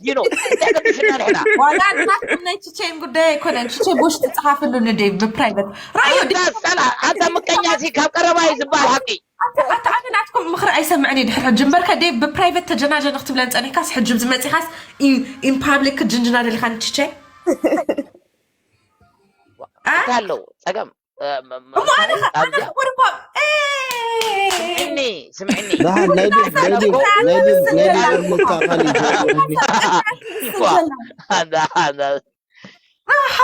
you know እንታይ ገዲፍና ንሕና ዋላ ናትኩም ናይ ችቼን ጉዳይ ኣይኮነን። ችቼ ቦሽ ትፅሓፍሉ ንዴቭ ብፕራይቨት ራዮ ኣንታ ጸላ ኣንታ ምቀኛ ሲ ካብ ቀረባ እዩ ዝበሃል ሓቂ ኣታ ኣነ ናትኩም ምኽሪ ኣይሰምዕን እዩ ድሕሪ ሕጂ እምበርከ ዴቭ ብፕራይቨት ተጀናጀን ክትብለን ፀኒሕካስ ሕጂ ዝመፂኻስ ኢንፓብሊክ ክትጅንጅና ደሊኻ ንችቼ እንታይ ኣለዎ ጸገም እሞ ኣነ ኣነ ክወርኳ ስምዕኒ ስምዕኒ ደሓን ናይ ድብ ናይ ድብ ናይ ድብ ናይ ድብ እርምታ ካሊእ ዋ፣ ኣንዳ- ኣንዳ- ኣሃ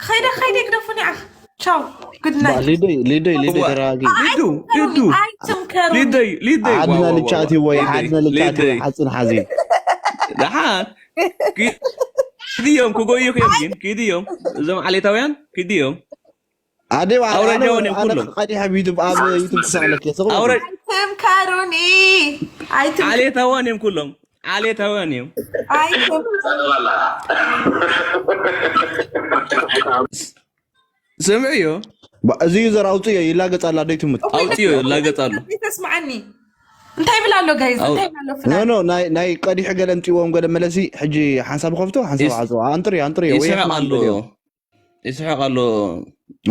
ከይደ ከይደ ግደፉኒ ዓኽ ቻው ጉድ ናይት ሊደይ ሊደይ ሊደይ ተረጋጊ ሊዱ ሊዱ ኣይትምከሩ ሊደይ ሊደይ ዓድና ልቻእቲ ወይ ዓድና ልቻእቲ ወይ ሓፂን ሓዚ ደሓን ኪድዮም ክጎዩክ እዮም ግን ኪድዮም እዞም ዓሌታውያን ኪድዮም ኣዴዋ ኣውረጃውን እዮም ኩሎም። ቀዲሐ ዩቱብ ኣብ ዩቱብ ክሰቅለክ የስቕ ኣውረ ኣይትምከሩኒ ኣይትም ዓሌታውያን እዮም ኩሎም ዓሌታውያን እዮም ኣይትም ስምዕዮ እዚ ዩዘር ኣውፅዮ ይላገፅ ኣላ ደይትምት ኣውፅዮ ይላገፅ ኣሎ ተስማዓኒ እንታይ ይብል ኣሎ ጋይዝ እንታይ ይብል ኣሎ ኖ ፍላን ኖ ናይ ናይ ቀዲሑ ገለ ምፅዎም ገለ መለሲ ሕጂ ሓንሳብ ከፍቶ ሓንሳብ ዓፅዋ ኣንጥርዮ ኣንጥርዮ ወይ ይስሕቅ ኣሎ ሓማም ይስሕቅ ኣሎ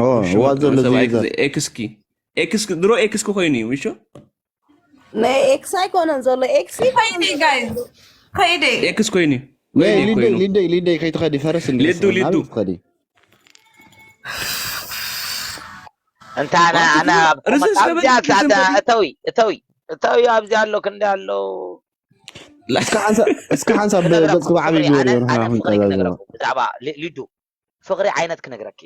ኦ ዋት ዘሎ እዚ ዩዘር ኤክስኪ ኤክስኪ ድሮ ኤክስኪ ኮይኑ እዩ ምሾ ናይ ኤክስ ኣይኮነን ዘሎ ኤክስ ከይደ ጋይዝ ከይደ ኤክስ ኮይኑ እዩ ወይ ወይኔ ሊደይ ኮይኑ ሊደይ ሊደይ ከይትኸዲ ፈረስ ሊዱ ሊዱ ትኸዲ እንታ ኣነ ኣነ ኣብ ርዝን ቁመት ስለ ኣብዚኣ በልክስ ኣታ ዘንበል- እተዊ እተዊ እተዊ ኣብዚኣ ኣሎ ክንዲ ኣሎ እስከ ሓንሳብ እስከ ሓንሳብ ገጽ ክብዓብ ይግበር ይሆን ኣነ ሓና ፍቅሪ ክንቀዛዘባ ክነግረኩም ብዛዕባ ሊ- ሊዱ ፍቅሪ ዓይነት ክነግረኪ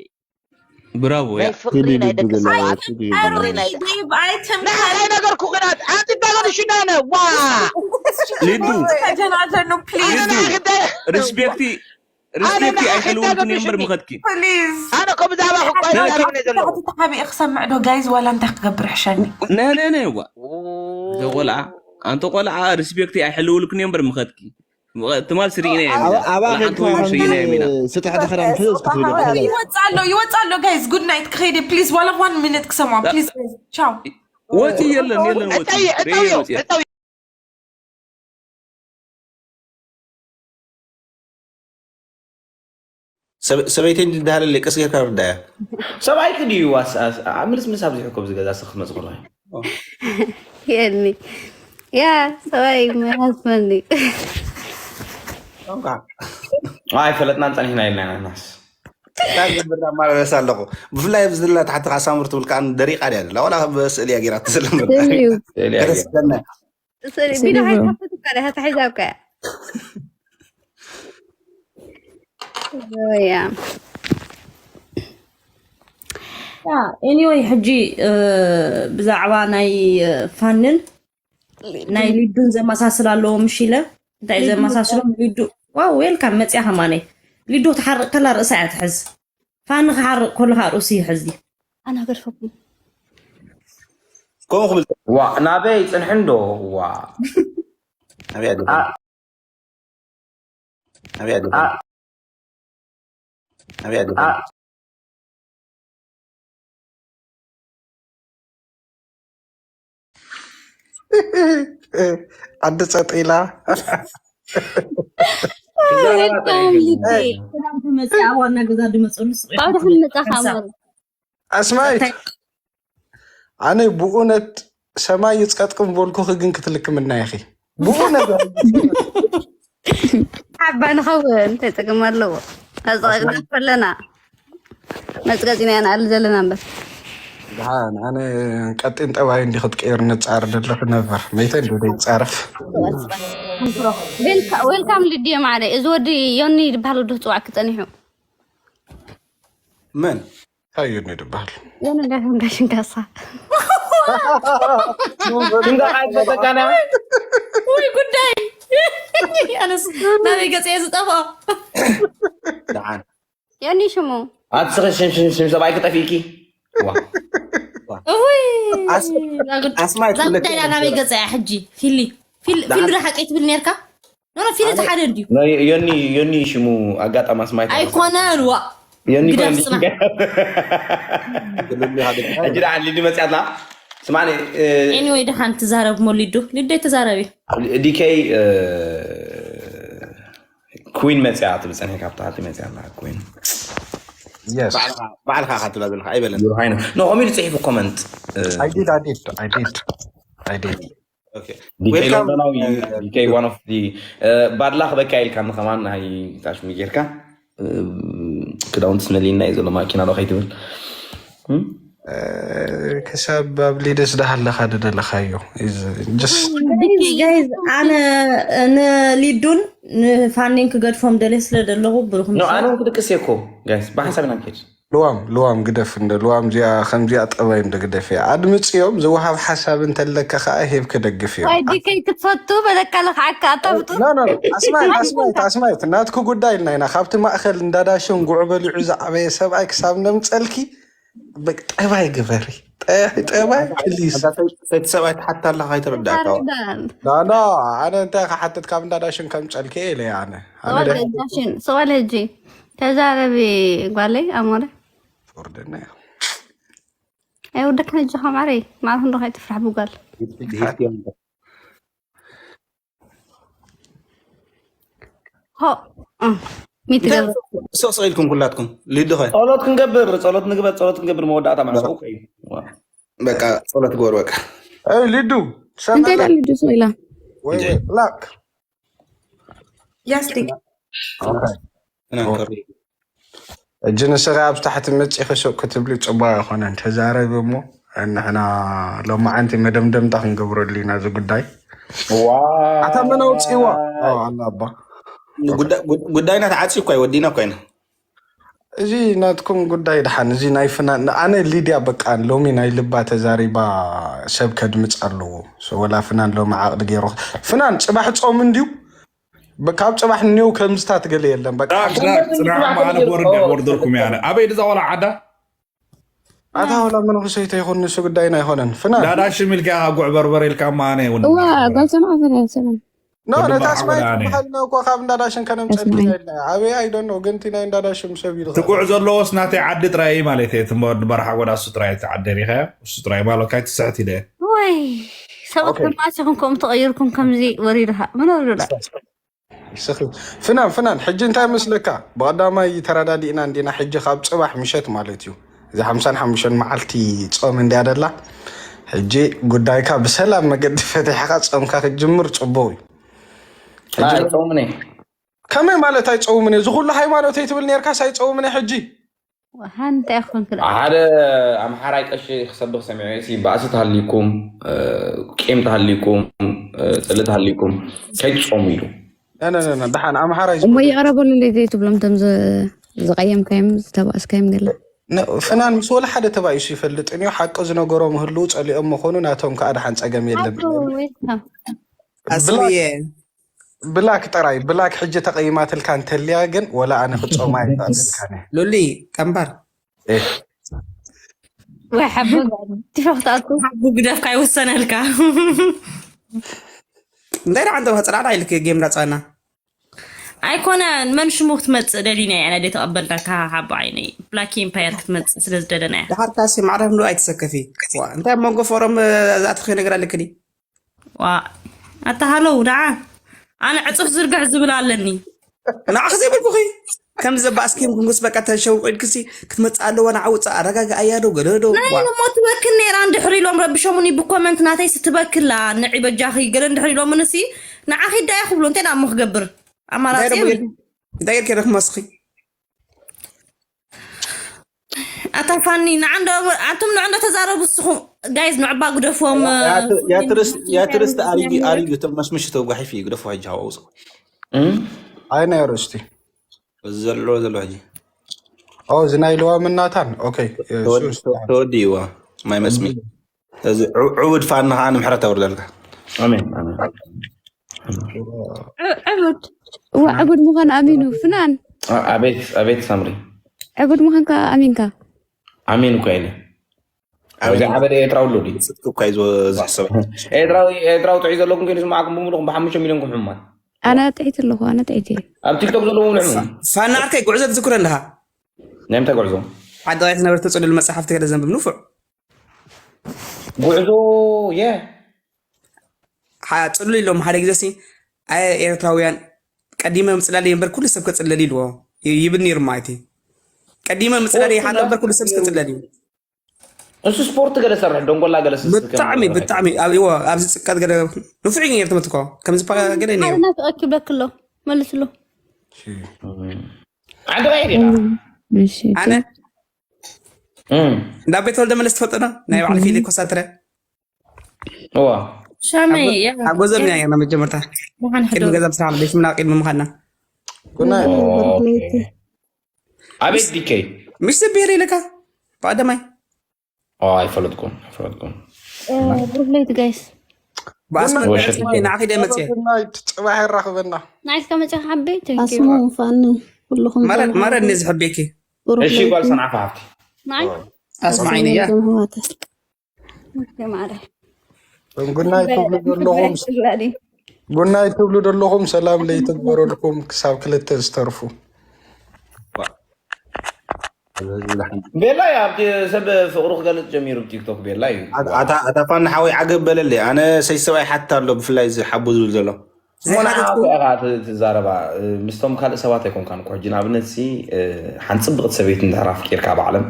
ብራቮ ያ ናይ ፍቅሪ ናይ ደቂ ሰባት ሊዱ ፍቅሪ ናይ ዴቭ ኣይትምከር ናይ ነገርኩ ግናት ኣንቲ ባገዱ ሽናነ ዋ ሊዱ ተጀናጀኑ ፕሊዝ ኣነ ንዓኺ እንታይ ሪስፔክቲ ሪስፔክቲ ኣይሕልውልክን እዮም እምበር ምኸትኪ ፕሊዝ ኣነ እኮ ብዛዕባ ክኳ ይዛረብ ነ ዘለኹ ተሓቢኤ ክሰምዕ ዶ ጋይዝ ዋላ እንታይ ክገብር ሕሸኒ ነ ነ ነ ዋ ዘቆልዓ ኣንቲ ቆልዓ ሪስፔክቲ ኣይሕልውልክን እዮም እምበር ምኸትኪ ትማል ስርኢና እዮም ኣባ ሓንቲ ወይ ከድካ ስርኢና እዮም ኢና ስጥሕ ተኸዳን ፍዝ ክትብል ይወፅእ ኣሎ ይወፅእ ኣሎ ጋይዝ ጉድ ናይት ክኸይደ ፕሊዝ ዋላ ዋን ሚኒት ክሰማ ፕሊዝ ቻው ወፂ የለን የለን ወፂ እተይ ሬ እተውዮ ወፂ እተውዮ ሰበይተይ እንዳሃለለ ቀስ ጌርካ ርዳያ ሰብኣይኪ ድዩ ዋስ ምልስምስ ኣብዚሑ እኮ ብዚ ገዛ ስኽ መፅእ ከሎ የኒ ያ ሰብኣይ my husband እዩ ኣይፈለጥናን ፀኒሕና ኢልና ኢና ናስ እንታይ ዝብል ኣማላለስ ኣለኹ ብፍላይ ኣብዚ ዘላ ታሕቲ ካሳምር ትብል ከዓ ደሪቃ ድያ ዘላ ዋላ ብስእሊ እያ ገይራ ትስለም ስእሊ እዩ ስእሊ ኣየር ተረስደና ስእሊ ቢና ሓይካፈት እኳ ድያ ተሒዛ እኳ እያ ያ ያ anyway ሕጂ ብዛዕባ ናይ ፋንን ናይ ሊዱን ዘመሳስል ኣለዎ ምሽ ኢለ እንታይ ዘመሳስሎም ሊዱ ዋው ዌልካም መፅያ ከማነይ ሊዱ ትሓርቅ ከላ ርእሳ እያ ትሕዝ ፋኒ ክሓርቅ ከሎ ከዓ ርእሱ ይሕዝ እዩ ኣና ገድፈኩም ከምኡ ክብል ዋ ናበይ ፅንሕ እንዶ ዋ ኣብያ ኣብያ ኣብያ ዓዲ ጸጥ ኢላ ክዳን ተመፅእ ኣብ ዋና ገዛ ድመፀሉ ስቕ ኢልካ ትመፅእ። ኣስማይት ኣነ ብእውነት ሰማይ ይፅቀጥቅም በልኩኺ ግን ክትልክምና ኢኺ ብኡ ነገር ሓባ ንኸውን እንታይ ፀገም ኣለዎ ኣፀቀቅና ከለና መፅቀፂና ኢና ኣሉ ዘለና እምበር ደሓን ኣነ ቀጢን ጠባይ እንዲ ክትቀይር ንፃር ደለኹ ነበር መይተ እንዲ ዘይፃረፍ ዌልካም ልድዮ ማዕረ እዚ ወዲ ዮኒ ዝበሃል ወዲ ክፅዋዕኪ ፀኒሑ መን እንታይ እዩ ዮኒ ዝበሃል ዮኒ እንዳሽንካሳ ሽንጋቃ ይፈተካና ወይ ጉዳይ ኣነስ ናበይ ገፀ እየ ዝጠፍኦ ደሓን ዮኒ ሽሙ ኣትስኺ ሽምሽምሽም ሰብኣይ ክጠፊእኪ እውይ ኣስማይ እዛ ጉዳይ ዳ ናበይ ገፀ እያ ሕጂ ፊሊ ፊል- ፊል ዶ ሓቂ ትብል ነርካ ኖ ኖ ፊል እቲ ሓደ እንድዩ ዮኒ ዮኒ ሽሙ ኣጋጣሚ ኣስማይ ኣይኮነን ዋ ዮኒ ግደፍ ኮን ጽናሕ። ሕጂ ደሓን ሊዱ መፅያትና ስማኒ anyway ደሓን ትዛረብ ሞ ሊዱ ሊዱ ተዛረቢ ዲከይ ኩዊን መፅያ ትብል ፀኒሕ፣ ካብ ታሕቲ መፅያ ኣላ ኩዊን። Yes. ባዕልኻ ኢኻ ትብላ ዘለካ ኣይበለን። ዩር ሃይነስ። ኖ፣ ከምኡ ኢሉ ፅሒፉ ኮመንት። I did, I did, I did, I did. Okay. ዲከይ Welcome, ሎንዶናዊ uh, ዲከይ ዋን ኦፍ ዲ ባድላ ክበካ ኢልካ ንኸማን ናይ ታሽሚ ጌርካ። እ፣ ክዳውንቲ ስመሊና እዩ ዘሎ ማኪና ዶ ከይትብል። እም? ክሳብ ኣብ ሊደስ ዳሃለኻ ደደለኻዮ just Guys, guys፣ ኣነ ንሊዱን ንፋኒን ክገድፎም ደልየ ስለ ዘለኹ ብሩኹም ኖ፣ ኣነ እውን ክድቅስ እየ እኮ ጋይስ፣ ብሓሳብ ኢና ንከይድ። ልዋም ልዋም ግደፍ እንደ ልዋም እዚኣ ከምዚኣ ጠባይ እንደ ግደፍ እያ ኣድምፅዮም ዝወሃብ ሓሳብ እንተለካ ከዓ ሄብ ክደግፍ እዮም ወይ ዲከይ ክትፈቱ በለካ ለኽዓካ ኣጣብጡ ኖ፣ ኖ፣ ኖ። ኣስማይት ኣስማይት ኣስማይት ናትኩ ጉዳይ ኢልና ኢና ካብቲ ማእኸል እንዳዳሽን ጉዕ በሊዑ ዝዓበየ ሰብኣይ ክሳብ ነምፀልኪ በቃ ጠባይ ግበሪ ጠ- ጠባይ ፕሊዝ ሰይቲ ሰብኣይ ትሓታ ኣለካ ኣይተረዳእካ። ኣረዳን ኖ ኖ ኣነ እንታይ ክሓትት ካብ እንዳዳሽን ከምፀልኪ ኢለ ኣነ ኣነ ስቆል ዳሽን ስቆል ሕጂ ተዛረቢ ጓለይ ኣሞረ ፍርድና እዩ ኣይወደክን ሕጂ ከማረይ ማለኹ እንዶ ከይትፍራሕ ብጓል ሆ እ፣ ሚትገብር ሶስቕ ኢልኩም ኩላትኩም ሊዱኸ ጸሎት ክንገብር፣ ጸሎት ንግበር፣ ጸሎት ክንገብር መወዳእታ ማዕጾ እኮ እዩ። ዋ። በቃ ጸሎት ግበር በቃ። እ ሊዱ እንታይ ሰላም ዳል ልጁ ስኢላ ወይ ወይ ብላክ ያስቲ እናንከሩ እጂ ንስኻ ኣብ ታሕቲ መፂኺ ሱቅ ክትብሊ ፅቡቅ ኣይኮነን ተዛረቢ እሞ ንሕና ሎማዓንቲ መደምደምታ ክንገብረሉ ኢና እዚ ጉዳይ ዋ። ኣታ መን ኣውፅእዋ ኣላ ኣባ ጉዳይ- ጉድ- ጉዳይና ተዓፂ እኳ ወዲና እኳ ኢና እዚ ናትኩም ጉዳይ ድሓን እዚ ናይ ፍናን ኣነ ሊድያ በቃ ሎሚ ናይ ልባ ተዛሪባ ሰብ ከድምፅ ኣለዎ So ወላ ፍናን ሎሚ ዓቅሊ ገይሩ ፍናን ፅባሕ ፆም እንድዩ በ- ካብ ፅባሕ ንኔው ከምዝታት ገለ የለን በቃ ጽናዕ ጽናዕ እሞ ኣነ ቦርድ ወርደርኩም እያ ኣነ ኣበይ ድዛ ቆልዓ ዓዳ ኣታ ወላ መነኩሰይ ተይኮን ንሱ ጉዳይና ኣይኮነን ፍናን ዳዳ ሽም ኢልካ ኢኻ ጉዕ በርበር ኢልካ እሞ ኣነ እውን እዋ ጓል ሰምዓ ፈሪያ ሰላም ኖ ወዲ ነታ በርሓ ስማይ ወላ ኣነ። ትበሃል ና እኮ ካብ እንዳዳሽን ከነምፀልካ ኣስማይ። ኢልና ኣበይ ኣይደኖ ግን እቲ ናይ እንዳዳሽም ሰብ ኢሉ ትጉዕ ዘለዎ ስናተይ ዓዲ ጥራይ እዩ ማለት እዩ ትሞ ወዲ በርሓ ወዳ እሱ ጥራይ እቲ ዓዲ ሪኸ እሱ ጥራይ ማለት ካይ ትስሕት ኢለ ወይ ሰባት ኦኬ። ከማሲኹም ከምኡ ተቐይርኩም ከምዚ ወሪድኻ ምን ወሪዳ ስኺ ፍናን ፍናን ሕጂ እንታይ መስለካ ብቐዳማይ ተረዳዲእና እንዲና ሕጂ ካብ ፅባሕ ምሸት ማለት እዩ እዚ ሓምሳን ሓሙሽተን መዓልቲ ፆም እንዲያ ደላ ሕጂ ጉዳይካ ብሰላም መገዲ ፈትሕካ ፆምካ ክትጅምር ፅቡቅ እዩ ሕጂ ኣይፀውምን እየ። ከመይ ማለት ኣይፀውምን እየ ዝኩሉ ሃይማኖተይ ትብል ነርካስ ኣይፀውምን እየ ሕጂ ሃንታይ ኮንክ ደኣ? ሓደ ኣምሓራይ ቀሺ ክሰብኽ ሰሚዐ ሲ ባእሲ ተሃሊኩም እ፣ ቂም ተሃሊኩም እ፣ ፅልእ ተሃሊኩም ከይትፆሙ ኢሉ። ነነነነ ደሓን ኣምሓራይ እሞ ይቕረበሉ ለይ ዘይትብሎም እቶም ዝ- ዝቐየምካዮም ዝተባእስካዮም ገለ ነ- ፍናን ምስ ወላ ሓደ ተባኢሱ ይፈልጥን እዩ ሓቂ ዝነገሮ ምህልው ፀሊኦም መኾኑ ናቶም ከዓ ደሓን ፀገም የለን ኣቶ ዌልካም። ኣስልየ ብላክ ጥራይ ብላክ ሕጂ ተቐይማትልካ እንተልያ ግን ወላ ኣነ ክፀማ ይፈቅድልካ ሉሊ ቀንባር ወይ ሓቢ ቲፎ ክትኣቱ ሓቡ ግደፍካ ይወሰነልካ እንታይ ደኣ እንተ ጽራዕራ ኢልክ ጌም ዳጸና ኣይኮነ መን ሽሙ ክትመፅእ ደሊና እያ ነደ ተቐበልናካ ሓቦ ዓይነይ ብላክ ኢምፓየር ክትመፅእ ስለ ዝደለና እያ ድሓር ካሲ ማዕረፍ ንዶ ኣይትሰከፊ ዋ እንታይ ኣብ መንጎ ፎረም ዝኣተኸ ነገር ኣለክኒ ዋ ኣታ ሃለው ደዓ ኣነ ዕፁፍ ዝርግሕ ዝብል ኣለኒ ንዓኺ ዘይብልኩኺ ከም ዘባእስኪ ምጉስ በቃ ተሸውቂልክሲ ክትመፅእ ኣለዋ ንዓ ውፅእ ኣረጋግኣያ ዶ ገለ ዶ ናይ እሞ ትበክል ነይራ እንድሕር ኢሎም ረብሾሙኒ ብኮመንት ናተይ ስትበክላ ንዒ በጃኺ ገለ እንድሕር ኢሎምንሲ ንዓኺ ዳያ ክብሎ እንታይ ደኣ እሞ ክገብር ኣማራፂ የብለይ እንታይ ጌርኪ ኢኺ መስኺ ኣታ ፋኒ ንዓንዶ ኣንቱም ንዕንዶ ተዛረቡ እስኹም ጋይዝ ንዕባ ግደፎም ያትርስት ኣሪጊ ኣሪጊ እቶም መስምሽ ተጓሒፍ እዩ ግደፎ ሕጂ ሃዋ ውፅእ እም? ኣይ ናይ ርስቲ እዚ ዘሎ ዘሎ ሕጂ ኦ እዚ ናይ ልዋም እናታን ኦኬ ተወዲእዋ ማይ መስሚ እዚ ዕቡድ ፋና ከዓ ንምሕረት ኣውርደልካ ኣሜን ኣሜን። ዕቡድ እዋ ዕቡድ ምዃን ኣሚኑ ፍናን ኣ- ኣቤት ኣቤት ሳምሪ ዕቡድ ምዃንካ ኣሚንካ ኣሜን እኮ ኢለ እዚ ሓደ ኤርትራዊ ኣሎ ድዩ? ስልኪ እኳ እዩ ዝሕሰብ ኤርትራዊ ኤርትራዊ ጥዑይ ዘለኩም ከይኑ ስማዕኩም ብምሉኹም ብሓሙሽተ ሚሊዮን ክሕሙማት ኣነ ጥዒት ኣለኹ ኣነ ጥዒት እየ ኣብ ቲክቶክ ዘለዉ ምልሕሙ ፋና ዓርከይ ጉዕዞ ትዝክሮ ኣለኻ ናይ ምንታይ ጉዕዞ ሓዳዋይ ትነበረ ተፅሉ መፅሓፍቲ ገለ ዘንብብ ንፉዕ ጉዕዞ የ ሓ- ፅሉ ኢሎም ሓደ ግዜ ሲ ኣየ ኤርትራውያን በቃ ቀዲመ ምፅላል እየ እምበር ኩሉ ሰብ ከፅለል ኢልዎ ይ- ይብል ነይሩ ማለት እዩ። ቀዲመ ምፅላል እየ ሓላ እምበር ኩሉ ሰብ ከፅለል እዩ። እሱ ስፖርት ገለ ሰርሕ ደንጎላ ገለ ስስ ከም ብጣዕሚ ብጣዕሚ ኣብ- እዎ፣ ኣብዚ ፅቀት ገለ ንፉዕ ነይሩ ትምህርቲ እኮ ከምዚ ፓ- ገለ ነይሩ። ሓደ ናፍቀኪ ብለክሎ መልስሎ። ዓዲ ቀይር ኢኻ። እሺ ኣነ እም፣ እንዳ ቤት ወልደ መለስ ትፈልጦ ዶ? ናይ ባዕሉ ፊሊ ኮሳትረ እዋ ሻመይ ያ ሓጎዞም ኢና ና መጀመርታ ብሓን ቅድሚ ሕዶ ገዛ ብስራሕ ቤት ምና ቅድሚ ምዃንና ጉናይ ኣቤት ዲከይ ምሽ ዘቢሄር ኢለካ ብቀደማይ ኦ፣ ኣይፈለጥኩን ኣይፈለጥኩን። ብሩክ ለይቲ ጋይስ። ብኣስመ ወሸት ስማይ ንዓኺ ደ መፅየ ጉናይ ጽባሕ ይራኽበና። ንዓይ እስከ መፅኻ ሓበይ ኣስሙ ፋኒ ኩልኹም ማረ- ማረ ነዚ ሕቤኪ ብሩክ እሺ ለይቲ ጓል ሰንዓፈ ሃብቲ ንዓይ ኣስማዒኒ እያ ኦኬ፣ ማረ ጉናይ ትብሉ ዘለኹም ብላዲ ጉናይ ትብሉ ዘለኹም ሰላም ለይትግበረልኩም ክሳብ ክልተ ዝተርፉ። ቤላ እዩ ኣብቲ ሰብ ፍቅሩ ክገልፅ ጀሚሩ ቲክቶክ ቤላ እዩ። ኣታ ኣታ ፋኒ ሓወይ ዓገብ በለለይ ኣነ ሰይ ሰብኣይ ሓታ ኣሎ ብፍላይ እዚ ሓቡ ዝብል ዘሎ እሞ ንዓኻ እኮ ኢኻ ት- ትዛረባ እ፣ ምስቶም ካልእ ሰባት ኣይኮንካን እኮ ሕጂ ንኣብነት ሲ እ፣ ሓንቲ ፅብቕቲ ሰበይቲ እንድሕር ኣፍቂርካ ባዕሎም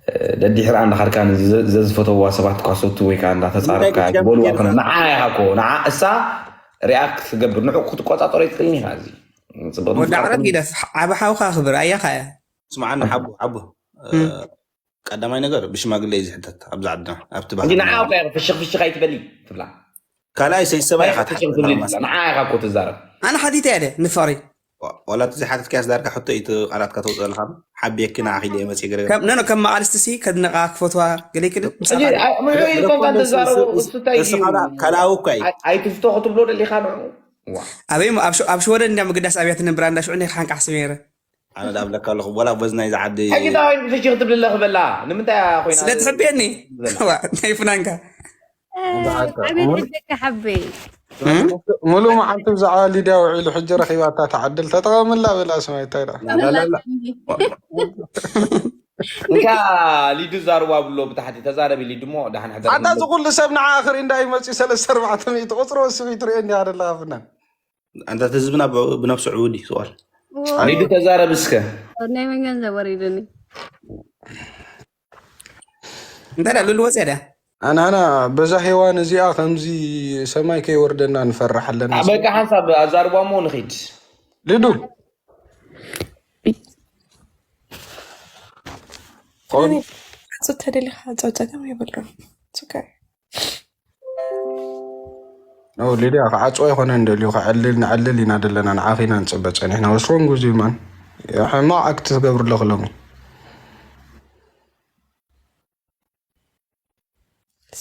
እ፣ ደድሕርኣ እንዳኻድካ ነዚ ዘ- ዘዝፈተውዋ ሰባት እኳ ሰቱ ወይ ከዓ እንዳተፃረፍካ ዝበልዋ ኮነ ንዓ ኢኻ እኮ ንዓ እሳ ሪኣክት ትገብር ንዑ ክትቆፃፀሮ ይትኽእልን ኢኻ እዚ ፅብቕቲ ወዲ ዓራት ጊደፍ ዓብ ሓውካ ክብር ኣያኻ እያ ስማዓኒ ሓቡ ሓቡ እ፣ ቀዳማይ ነገር ብሽማግለ እዩ ዝሕተት ኣብዚ ዓድና ኣብቲ እንዲ ባህሊ ንዓ እኮ ኢኻ ፍሽኽ ፍሽኽ ኣይትበሊ ትብላ ካልኣይ ሰይ ሰብኣይ ኢኻ ፍሽኽ ትሓትት ትብሊ ኣለኻ ትብላ ንዓ ኢኻ እኮ ትዛረብ ኣነ ሓቲተ እያ ደ ንፍቕሪ ዋላ እቲ ዘይሓተትካያስ ዳርጋ ሕቶ እዩ እቲ ቃላት ከተውፅእ ኣለካ ሓብየኪ ንዓኺ ደየ መፅእ ገለ ከም ነኖ ከም መቃልስቲ ሲ ከድንቃ ክፈትዋ ገለ ይክእል ሕጂ ኣይ- ምንዑ ኢልኮም ካብ ተዛረቡ እሱ እንታይ እሱ እዩ ካልኣ- ካልኣዊ እኳ እዩ ኣይ- ኣይትፍቶ ክትብሎ ደሊኻ ንዑ ዋ ኣበይ ኣብ ሽ- ኣብ ሽወደን እንዲያ ምግዳስ ኣብያ ትነብራ እንዳ ሽዑ ናይ ሓንቃሕ ስሜረ ኣነ ዳብለካ ኣለኹ ወላ በዚ ናይዚ ዓዲ ሕጂ እንታይ ኮይኑ ፍሽኽ ትብልለ ክበላ ንምንታይ እያ ኮይና ስለ ትሕብየኒ ዋ፣ ናይ ፍናንካ ዓቤት ሕደካ ሓበይ ሙሉእ መዓልቲ ብዛዕባ ሊድያ ውዒሉ ሕጂ ረኺባታ ትዓድል ተጠቐምላ በላ ስማይ እንታይ ደኣ እንካ ሊዱ ዛርባ ብሎ ብታሕቲ ተዛረቢ ሊዱ ሞ ዳሕን ሕደር ኣታ እዚ ኩሉ ሰብ ንዓ ክርኢ እንዳይ መፅኡ ሰለስተ ኣርባዕተ ሚእቲ ቁፅሪ ወስኺ ትሪኦ እንዲያ ደለካ ፍናን ኣንታ እቲ ህዝብና ብ- ብነብሱ ዕውድ እዩ ስዋል ሊዱ ተዛረብ እስከ ናይ መን ገንዘብ ወሪዱኒ እንታይ ደኣ ሉሉ ወፅያ ድያ ኣናና በዛ ሄዋን እዚኣ ከምዚ ሰማይ ከይወርደና ንፈርሕ ኣለና በቃ ሓንሳብ ኣዛርቧ ሞ ንኺድ ልዱ እሱ ተደሊኻ ጸው ጸገም የብሉን። It's okay። ኖ ሊድያ ክዓፅዎ ኣይኮነን ደልዩ ከዕልል ንዕልል ኢና ዘለና ንዓኺ ኢና ንፅበ ፀኒሕና ወስሮን ጉዚ ማን ሕማቕ ኣክት ትገብሩ ኣለኹ ሎሚ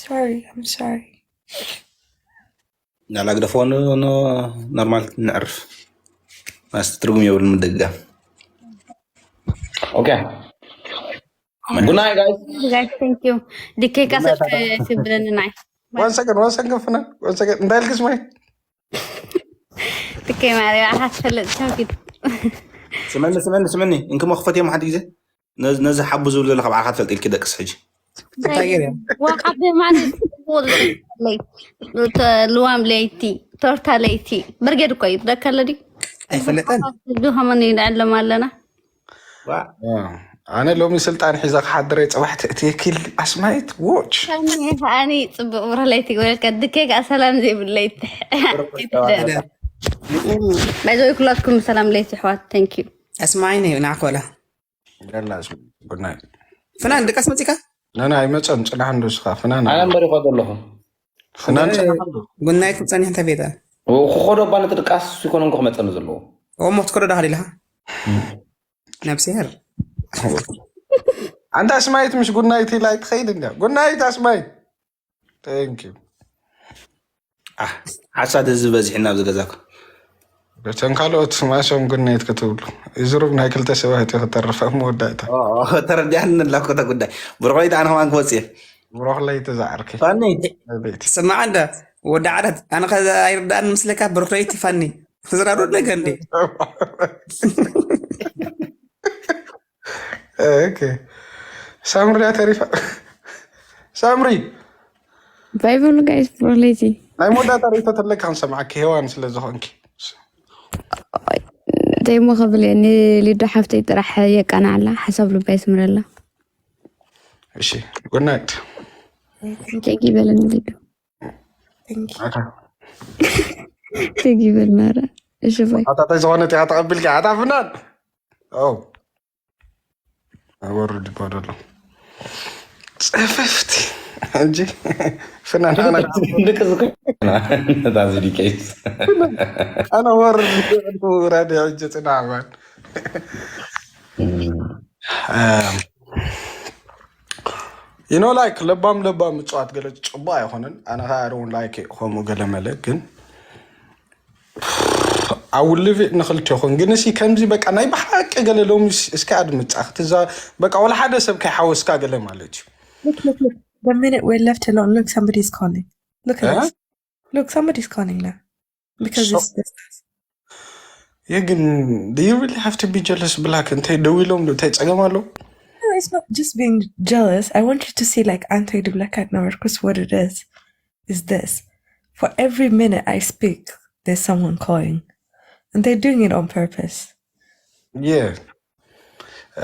Sorry, I'm sorry. ናላ ግደፎ ኖርማል ንዕርፍ ማስ ትርጉም የብሉ ምድግጋም ኦኬ ጉናይ ጋይስ ጋይስ thank you ድኬ ካሰብ ትብለኒ ናይ ዋን ሰከንድ ዋን ሰከንድ ፍናን ዋን ሰከንድ እንታይ ኢልክስ ማይ ድኬ ማሪ ኣሓ ትፈልጥ ቻውኪት ስመኒ ስመኒ ስመኒ እንክሞ ክፈት እዮም ሓደ ግዜ ነዚ ነዚ ሓቡ ዝብል ዘሎ ካብ ዓኻ ትፈልጥ ኢልኪ ደቅስ ሕጂ እንታይ ገይረ ዋ ሓቢ ማለት ልዋም ለይቲ ቶርታ ለይቲ በርጌድ እኮ እዩ ደከለ ድዩ ኣይፈለጠን ሕጂ ከመን ንዕለም ኣለና ዋ ኣነ ሎሚ ስልጣን ሒዘ ክሓድረ ፅባሕ ትእትየኪል ኣስማይት ዎች ከኒ ከዓኒ ፅቡቅ ብሩህ ለይቲ ክበለልካ ድኬ ከዓ ሰላም ዘይብሉ ለይቲ ባይዘወይ ኩላትኩም ሰላም ለይቲ ኣሕዋት thank you ኣስማዒኒ ንዓኮላ ደላ ጉናይ ፍናን ድቃስ መፂካ ነና ኣይመፀን ፅናሕ እንዶ ስኻ ፍናን ኣነ እምበር ይኸዶ ኣለኹ ፍናን ፅናሕ እንዶ ጉናይ ክትፀኒሕ እንታይ ቤታ ክኸዶ እባ ነቲ ድቃስ ይኮነ እንኮ ክመፀኒ ዘለዎ እሞ ክትከዶ ዳኻ ኢልካ ነብስሄር ኣንታ ኣስማይት ምሽ ጉናይቲ ላይ ትኸይድ እንዲያ ጉናይት ኣስማይት thank you ዓሳ ህዝቢ በዚሕና ኣብዚ ገዛኩ በተን ካልኦት ማሶም ጉናይት ክትብሉ እዚ ሩብ ናይ ክልተ ሰባት እዩ ክተርፍ ኣብ መወዳእታ ተረዲኣኒ ኣላኮ እታ ጉዳይ ብርኾይት ኣነ ከማን ክወፅእ እየ ብሮኽ ለይቲ ዝዓርከይ ፋኒ ቤት ስማዕ እንደ ወዲ ዓራት ኣነ ከ ኣይርዳእን ምስለካ ብሩኽ ለይቲ ፋኒ ዝራዶ ነገር እንዴ ኦኬ ሳምሪ እያ ተሪፋ ሳምሪ እንታይ ይብሉ ጋይስ ብሩኽ ለይቲ ናይ መወዳእታ ርእቶ ተለካ ክንሰምዓኪ ሄዋን ስለ ዝኾንኪ ዘይሞ ከብል እየ። ንሊዱ ሓፍተይ ጥራሕ የቃናዕላ፣ ሓሳብ ልባ የስምረላ። እሺ፣ good night። ቴጊ በለኒ ሊዱ። Thank you። ቴጊ በል ማራ። እሺ ባይ። ኣታታይ ዝኾነ ቲኻ ተቐቢልካ ኣታ ፍናን። ኦ፣ ወርድ ይባላሉ። ጽፍፍቲ እንጂ ፍናን ኣና ንቅዝኩ ነታዚ ዲቄት ኣና ወርድ ይባላሉ። ራዲዮ እንጂ ጽናዕባን you know like ለባም ለባም ምጽዋት ገለ ጽቡቅ ኣይኮነን። ኣነ ከኣ I don't like it ከምኡ ገለ መለ ግን I will leave it ንክልቴኹም ግን እሲ ከምዚ በቃ ናይ ብሓቂ ገለ ሎሚ እስከ ኣድምጻ ክትዛ በቃ ወላ ሓደ ሰብ ከይሓወስካ ገለ ማለት እዩ። Look, look, look. The minute we're left alone, look, somebody's calling. Look at Huh? This. Look, somebody's calling now. Because So- it's just us. ይህ ግን do you really have to be jealous black እንታይ ደው ኢሎም እንታይ ጸገም ኣለዎ? No, it's not just being jealous. I want you to see, like, ኣንተ ድብለካ ነበርኩስ what it is is this. For every minute I speak, there's someone calling. And they're doing it on purpose. Yeah.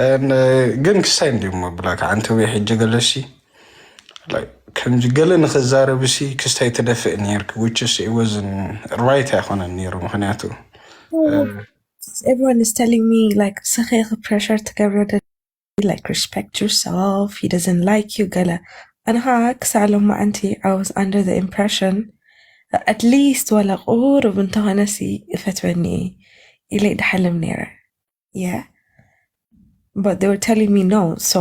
And, uh, ግን ክሳይ እንዲሞ ብላካ ኣንተ ወይ ሕጂ ገለሲ like ከምዚ ገለ ንክዛረብ ሲ ክስታይ ትደፍእ ነርክ which is it wasn't right ኣይኮነን ነይሩ ምክንያቱ Everyone is telling me, like, ስኸ pressure to get rid of, like, respect yourself. He doesn't like you. ገለ ኣነ ከዓ ክሳዕ ሎማዓንቲ I was under the impression that at least ዋላ ቁሩብ እንተኾነ ሲ እፈትወኒ ኢለ ይድሓልም ነይረ. Yeah. But they were telling me no. So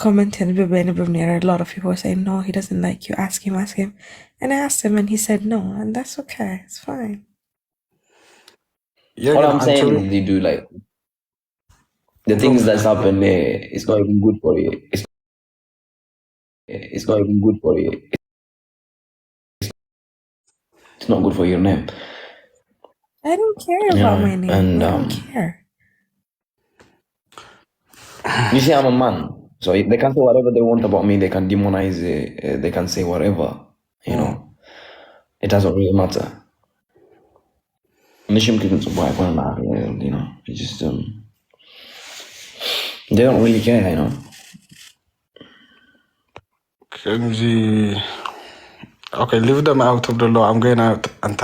comment ንብብ ንብብ ነይረ. A lot of people were saying, "No, he doesn't like you. Ask him, ask him." And I asked him and he said no. And that's okay. It's fine. Yeah, All ግን I'm saying ኣንተ- is they do like the things that's happened there. It's not even good for you. It's, it's not even good for you. It's not good for your name. I don't care about Yeah, my name. and, I don't um, care. You see, I'm a man, so they can say whatever they want about me. They can demonize it. Uh, they can say whatever. You know, it doesn't really matter. ንሽም ክግንጽቡ ኣይኮነ you know, just um, they don't really care, you know. ከምዚ okay leave them out ትብሎ ኣለዉ I'm going out ኣንታ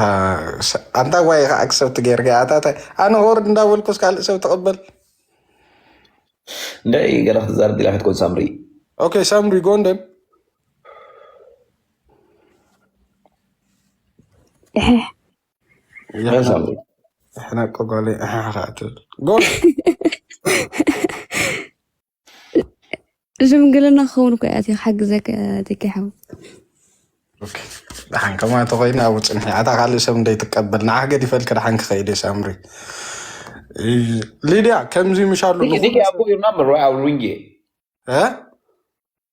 ኣንታ ዋይ ከዓ ክሰብቲ ገይርካ ኣታታ ኣነ ሆርድ እንዳበልኩስ ካልእ ሰብ ትቕበል እንደይ ገለ ክትዛርብ ዲላ ክትኮን ሳምሪ okay ሳምሪ ጎንደን ሳምሪ ሕናቆ ጓለይ ኣሓሓ ትብል ጎል ሽምግልና ክኸውን እኮ እያ እቲኻ ሓግዘካ ቲኪ ሓው። ደሓን ከማ ተኮይና ኣብኡ ፅንሒ ኣታ ካልእ ሰብ እንደይትቀበል ንዓ ገዲፈልክ ደሓን ክኸይድ እየ ሳምሪ ሊድያ ከምዚ ምሻሉ Diki, Diki, I've got your number, right? I'll ring you. እ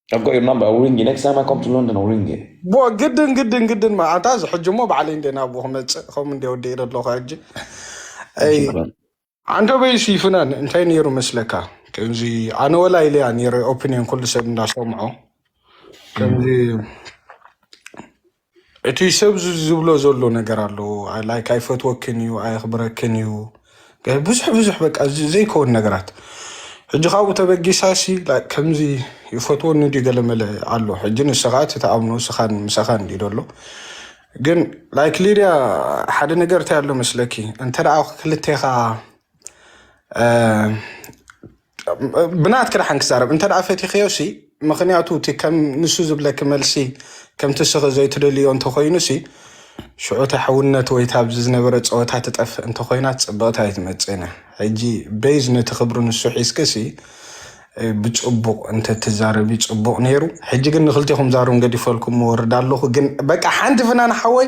I've got your number. I'll ring you. Next time I come to London, I'll ring you. ቦ ግድን ግድን ግድን ማ ኣንታ እዚ ሕጂ እሞ ባዕለይ እንደ ናብኡ ክመፅእ ከም እንደ ወደ ኢለ ኣለኹ ሕጂ ኣንተ በይሲ ፍናን እንታይ ነይሩ መስለካ ከምዚ ኣነ ወላ ኢለያ ነይረ ኦፒኒየን ኩሉ ሰብ እንዳሰምዖ ከምዚ እቲ ሰብ ዝ- ዝብሎ ዘሎ ነገር ኣሎ ላይክ ኣይፈትወክን እዩ ኣየኽብረክን እዩ ብዙሕ ብዙሕ በቃ ዝ- ዘይከውን ነገራት ሕጂ ካብኡ ተበጊሳሲ ላይክ ከምዚ ይፈትወኒ ድዩ ገለ መለ ኣሎ ሕጂ ንስኻ እቲ ተኣምኖ ስኻን ምሳኻን ድዩ ደሎ ግን ላይክ ሊድያ ሓደ ነገር እንታይ ኣሎ መስለኪ እንተ ደኣ ክልቴኻ ብናትኪ ደሓን ክዛረብ እንተ ደኣ ፈቲኽዮ ሲ ምኽንያቱ እቲ ከም ንሱ ዝብለኪ መልሲ ከምቲ ስኺ ዘይትደልዮ እንተኾይኑ ሲ ሽዑ እታ ሕውነት ወይ እታ ኣብዚ ዝነበረ ፀወታ ትጠፍእ እንተኾይና ፅብቕቲ ኣይትመፅእን እያ ሕጂ ቤዝ ነቲ ክብሪ ንሱ ሒዝኪ ሲ ብፅቡቕ እንተትዛረቢ ፅቡቕ ነይሩ ሕጂ ግን ንክልቴኹም ዛሩን ገዲፈልኩም ወርድ ኣለኹ ግን በቃ ሓንቲ ፍናን ሓወይ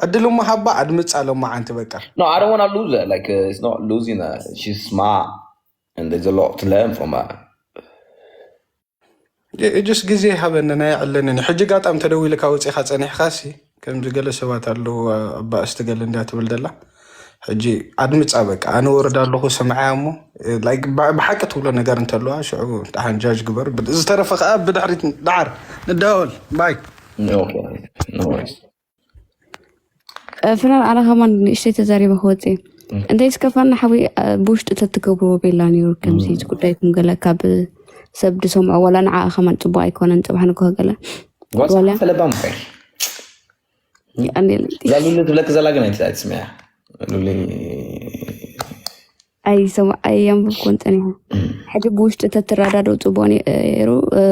ዕድል እሞ ሃባ ኣድምፃ ሎማዓንቲ በቃ No, I don't want to lose it. Like, uh, it's not losing her. She's smart, and there's a lot to learn from her. እጅስ ግዜ ሃበኒ ናይ ዕለንን ሕጂ ጋጣም ተደዊልካ ወፂኻ ፀኒሕካ ሲ ከምዚ ገለ ሰባት ኣለዉ ኣባእስቲ ገለ እንዳትብል ደላ ሕጂ ኣድምፃ በቃ ኣነ ወርድ ኣለኹ ስምዓያ እሞ like ብሓቂ ትብሎ ነገር እንተለዋ ሽዑ ደሓን ጃጅ ግበር ዝተረፈ ከዓ ብድሕሪት ደሓር ንዳወል ባይ Okay, no worries. ፍናን ኣነ ከማን ንእሽተይ ተዛሪበ ክወፅእ እንታይ ዝከፋና ሓዊ ብውሽጢ ተትገብርዎ ቤላ ነይሩ። ከምዚ እቲ ጉዳይኩም ገለ ካብ ሰብ ዝሰምዖ ዋላ ንዓ ከማን ፅቡቅ ኣይኮነን። ፅባሕ ንግሆ ገለ ዋላ ዋላ ተለባም ፋይ ይቀኒል። እዛ ሉሊ ትብለክ ዘላ ግን ኣይትስምያ። ሉሊ ኣይሰማ ኣየንብብኩን ፀኒሑ። ሕጂ ብውሽጢ ተትረዳደው ፅቡቅ ነይሩ። እ፣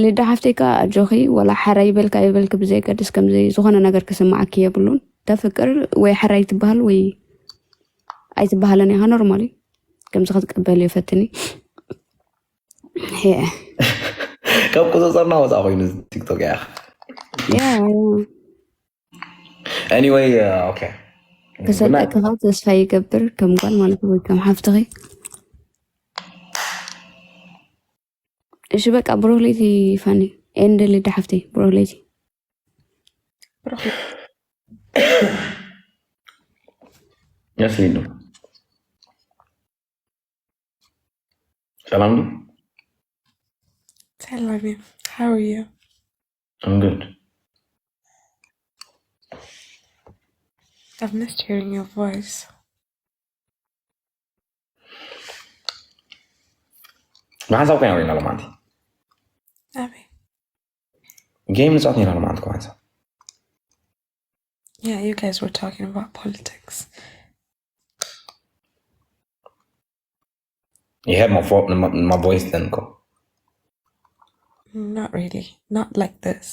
ሊዳ ሓፍተይ ከኣ ኣጆኺ፣ ወላ ሓራይ ይበልካ ይበልክ ብዘይገድስ ከምዚ ዝኾነ ነገር ክስማዓኪ የብሉን። ተፍቅር ወይ ሓራይ ትበሃል ወይ ኣይትበሃለን ኢኻ። ኖርማል እዩ። ከምዚ ክትቀበል እየ ፈትኒ። ሄ ካብ ቁፅፅርና ወፃ ኮይኑ ቲክቶክ እያ። ያ Anyway, okay. ክሰጠክኻ ተስፋ ይገብር፣ ከም ጓል ማለት ወይ ከም ሓፍትኺ። እሺ በቃ ብሩህ ለይቲ ፋኒ ኤንድ ሊዳ ሓፍተይ ብሩህ ለይቲ። Yes, Lindo. ሰላም ነው። ሰላም you. How are you? I'm good. I've missed hearing your voice. ብሓንሳብ ኮይና ሪና ሎማንቲ Abby. ጌም ንፃወት ኔና ሎማንቲ ብሓንሳብ Yeah, you guys were talking about politics. You heard my, vo- my, my voice then, go. Not really. Not like this.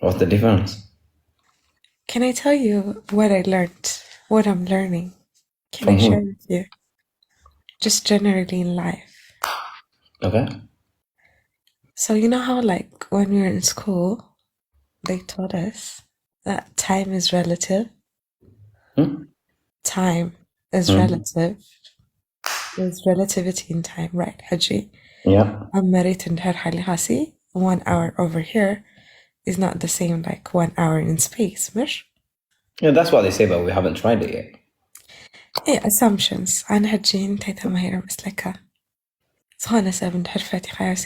What's the difference? Can I tell you what I learned? What I'm learning? Can From I who? Share with you? Just generally in life. Okay. So you know how, like, when we were in school, they taught us that time is relative. Hmm? Time is Hmm. relative. There's relativity in time, right? ሕጂ Yeah. ኣብ መሬት እንድሕር ሓሊኻሲ one hour over here is not the same like one hour in space. ምሽ? Yeah, that's what they say, but we haven't tried it yet. Hey, assumptions. ኣነ ሕጂ እንታይ ተማሂረ መስለካ? ዝኾነ ሰብ እንድሕር ፈቲኻዮሲ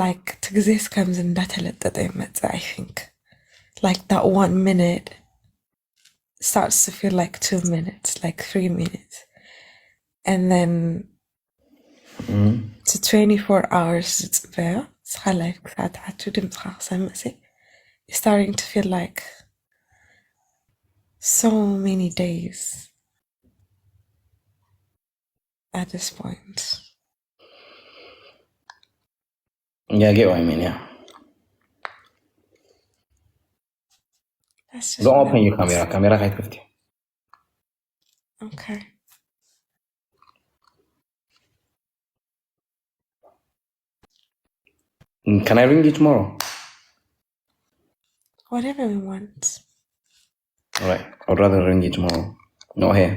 like እቲ ግዜስ ከምዚ እንዳተለጠጠ ይመፅእ። I think like that one minute starts to feel like two minutes, like three minutes, and then Mm. to twenty-four hours ዝፅበዮ ንስኻ life ክሳብ ትኣቱ ድምፅኻ ክሰምዕ ሲ starting to feel like so many days at this point. Yeah, I get what you mean. Yeah. That's just Don't what open I your want. Camera. Camera can't fifty. Okay. Mm, can I ring you tomorrow? Whatever we want. All right. I'd rather ring you tomorrow. Not here.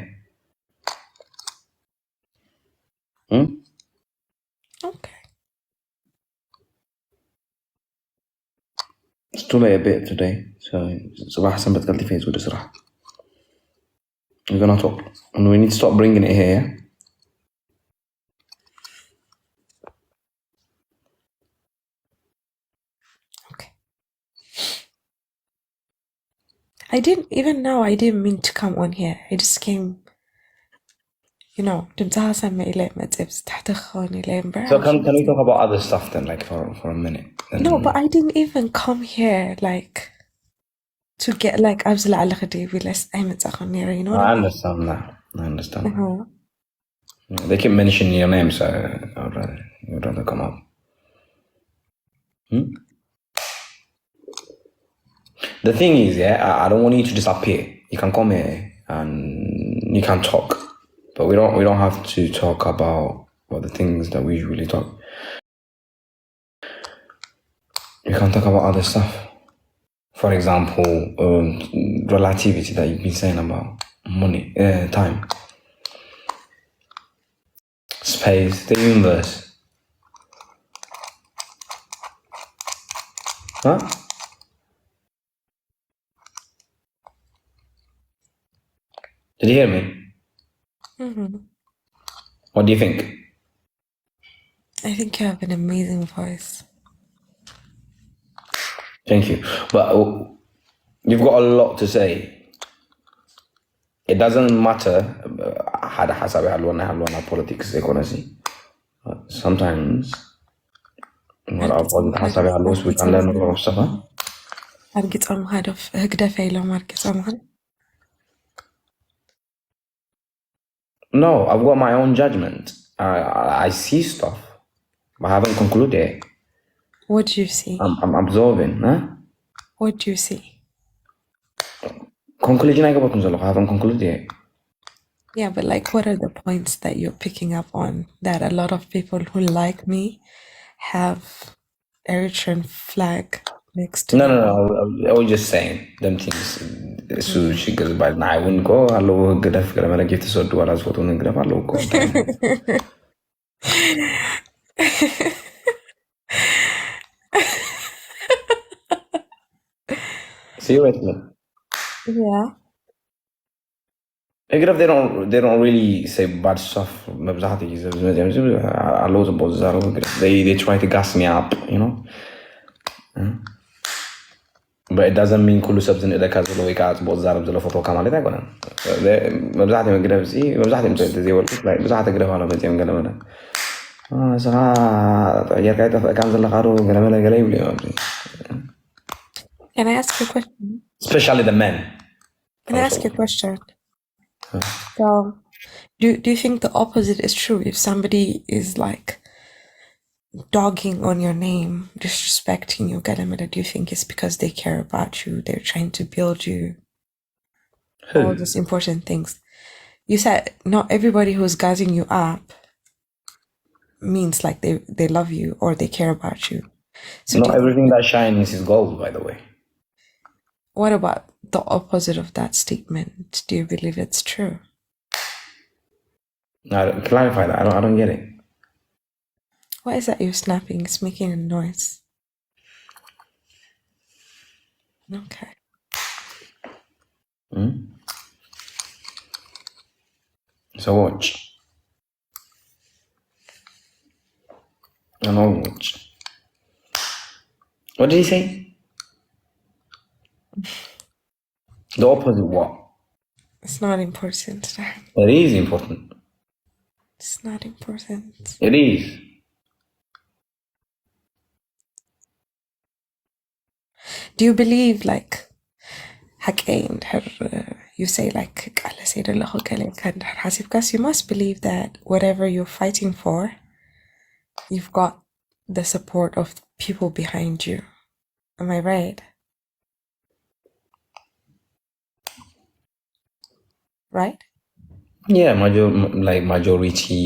Hmm? Okay. It's too late a bit today. So, صباح ሰንበት ቀልጢፈ ወደ ስራሕ. We're gonna talk. And we need to stop bringing it here. Okay. I didn't, even now, I didn't mean to come on here. I just came, you know, ድምፅኻ ሰምዕ ኢለ መፅእ ብዝታሕቲ ክኸውን ኢለ እምበር So can, can we talk about other stuff then, like for, for a minute? And No, but I didn't even come here like to get like ኣብዚ ላዕሊ ክድይብ ኢለስ ኣይመፃኹን ነይረ you know I understand that. I understand. Uh-huh. They keep mentioning your name, so I'd rather, you'd rather come up. Hmm? The thing is, yeah, I, I don't want you to disappear. You can come here and you can talk, but we don't we don't have to talk about what the things that we usually talk. We can talk about other stuff. For example, um, relativity that you've been saying about money, uh, time, space, the universe. Huh? Did you hear me? Mhm. What do you think? I think you have an amazing voice. Thank you. But you've got a lot to say. It doesn't matter. ሓደ ሓሳብ ይሃልወና ይሃልወና ፖለቲክስ ዘይኮነሲ sometimes ሓሳብ ይሃልወስ ብጣዕሚ ንረብሰኻ ኣርጊፆምኻ ዶ ህግደፈ ኢሎም ኣርጊፆምኻ? No, I've got my own judgment. I, I see stuff. I haven't concluded. What do you see? I'm, I'm observing. Huh? What do you see? Conclusion I got to I haven't concluded. Yeah, but like, what are the points that you're picking up on that a lot of people who like me have Eritrean flag next to No, no, no. I was just saying them things. እሱ ሽግር ዝባል ንዓይ እውን እኮ ኣለዎ። ህግደፍ ገለመለ ጌፍ ተሰዱ ዋላ ዝፈትውን ህግደፍ ኣለዎ እኮ። Seriously. Yeah. ህግደፍ they don't they don't really say bad stuff። መብዛሕትኡ ግዜ ዝመፅኦም ኣለዉ ፅቡቅ ዝዛረቡ ህግደፍ they they try to gas me up, you know. But it doesn't mean ኩሉ ሰብ ዝንእደካ ዘሎ ወይ ከዓ ፅቡቅ ዝዛረብ ዘሎ ፈትወካ ማለት ኣይኮነን። መብዛሕትኦም ህግደፍ እዚ መብዛሕትኦም ሰብ ዘይበልኩ ብዙሓት ህግደፍ ኣሎ መፅኦም ገለመለ ንስኻ ጌርካ ይጠፍእካን ዘለካ ዶ ገለመለ ገለ ይብሉ እዮም። Can I ask you a question? Especially the men. Can I ask you a question? So, do do you think the opposite is true? If somebody is like dogging on your name, disrespecting you, ገለመለ, do you think it's because they care about you? They're trying to build you. All those important things. You said not everybody who's gassing you up means like they, they love you or they care about you. So not everything that shines is gold, by the way. What about the opposite of that statement? Do you believe it's true? No, clarify that. I don't, I don't get it. What is that you're snapping? It's making a noise. Okay. Hmm? So watch. I know watch. What did he say? The opposite what? It's not important. It is important. It's not important. It is. Do you believe like ሓቀይ እንድሕር you say like ቃለሰይ ዘለኹ ገለ ኢልካ እንድሕር ሓሲብካስ you must believe that whatever you're fighting for you've got the support of people behind you. Am I right? Right? Yeah, major like majority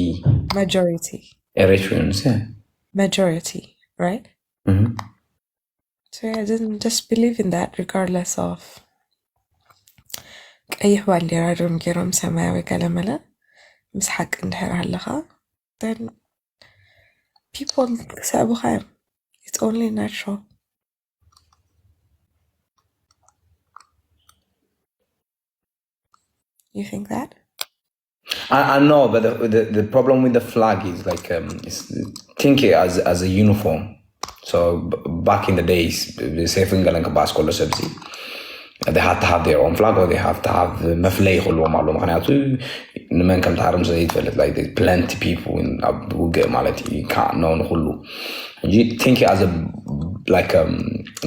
Majority. Eritreans, yeah. Majority, right? Mhm. So yeah, just, just believe in that regardless of ቀይሕ ባንዲራ ዶም ገይሮም ሰማያዊ ገለመለ ምስ ሓቂ እንድሕር ኣለኻ then people ክስዕቡኻ እዮም. It's only natural. You think that? I, I know, but the, the, the problem with the flag is like um, it's, think it as as a uniform. So b- back in the days, the safe England Basco Sebzi, they had to have their own flag or they have to have መፍለይ ይኽልዎም ኣሎ ምክንያቱ ንመን ከም ትሃርም ስለ ይትፈልጥ like there's plenty people in ኣብ ውግእ ማለት እዩ ካ ነው ንኩሉ እንጂ think it as a like um,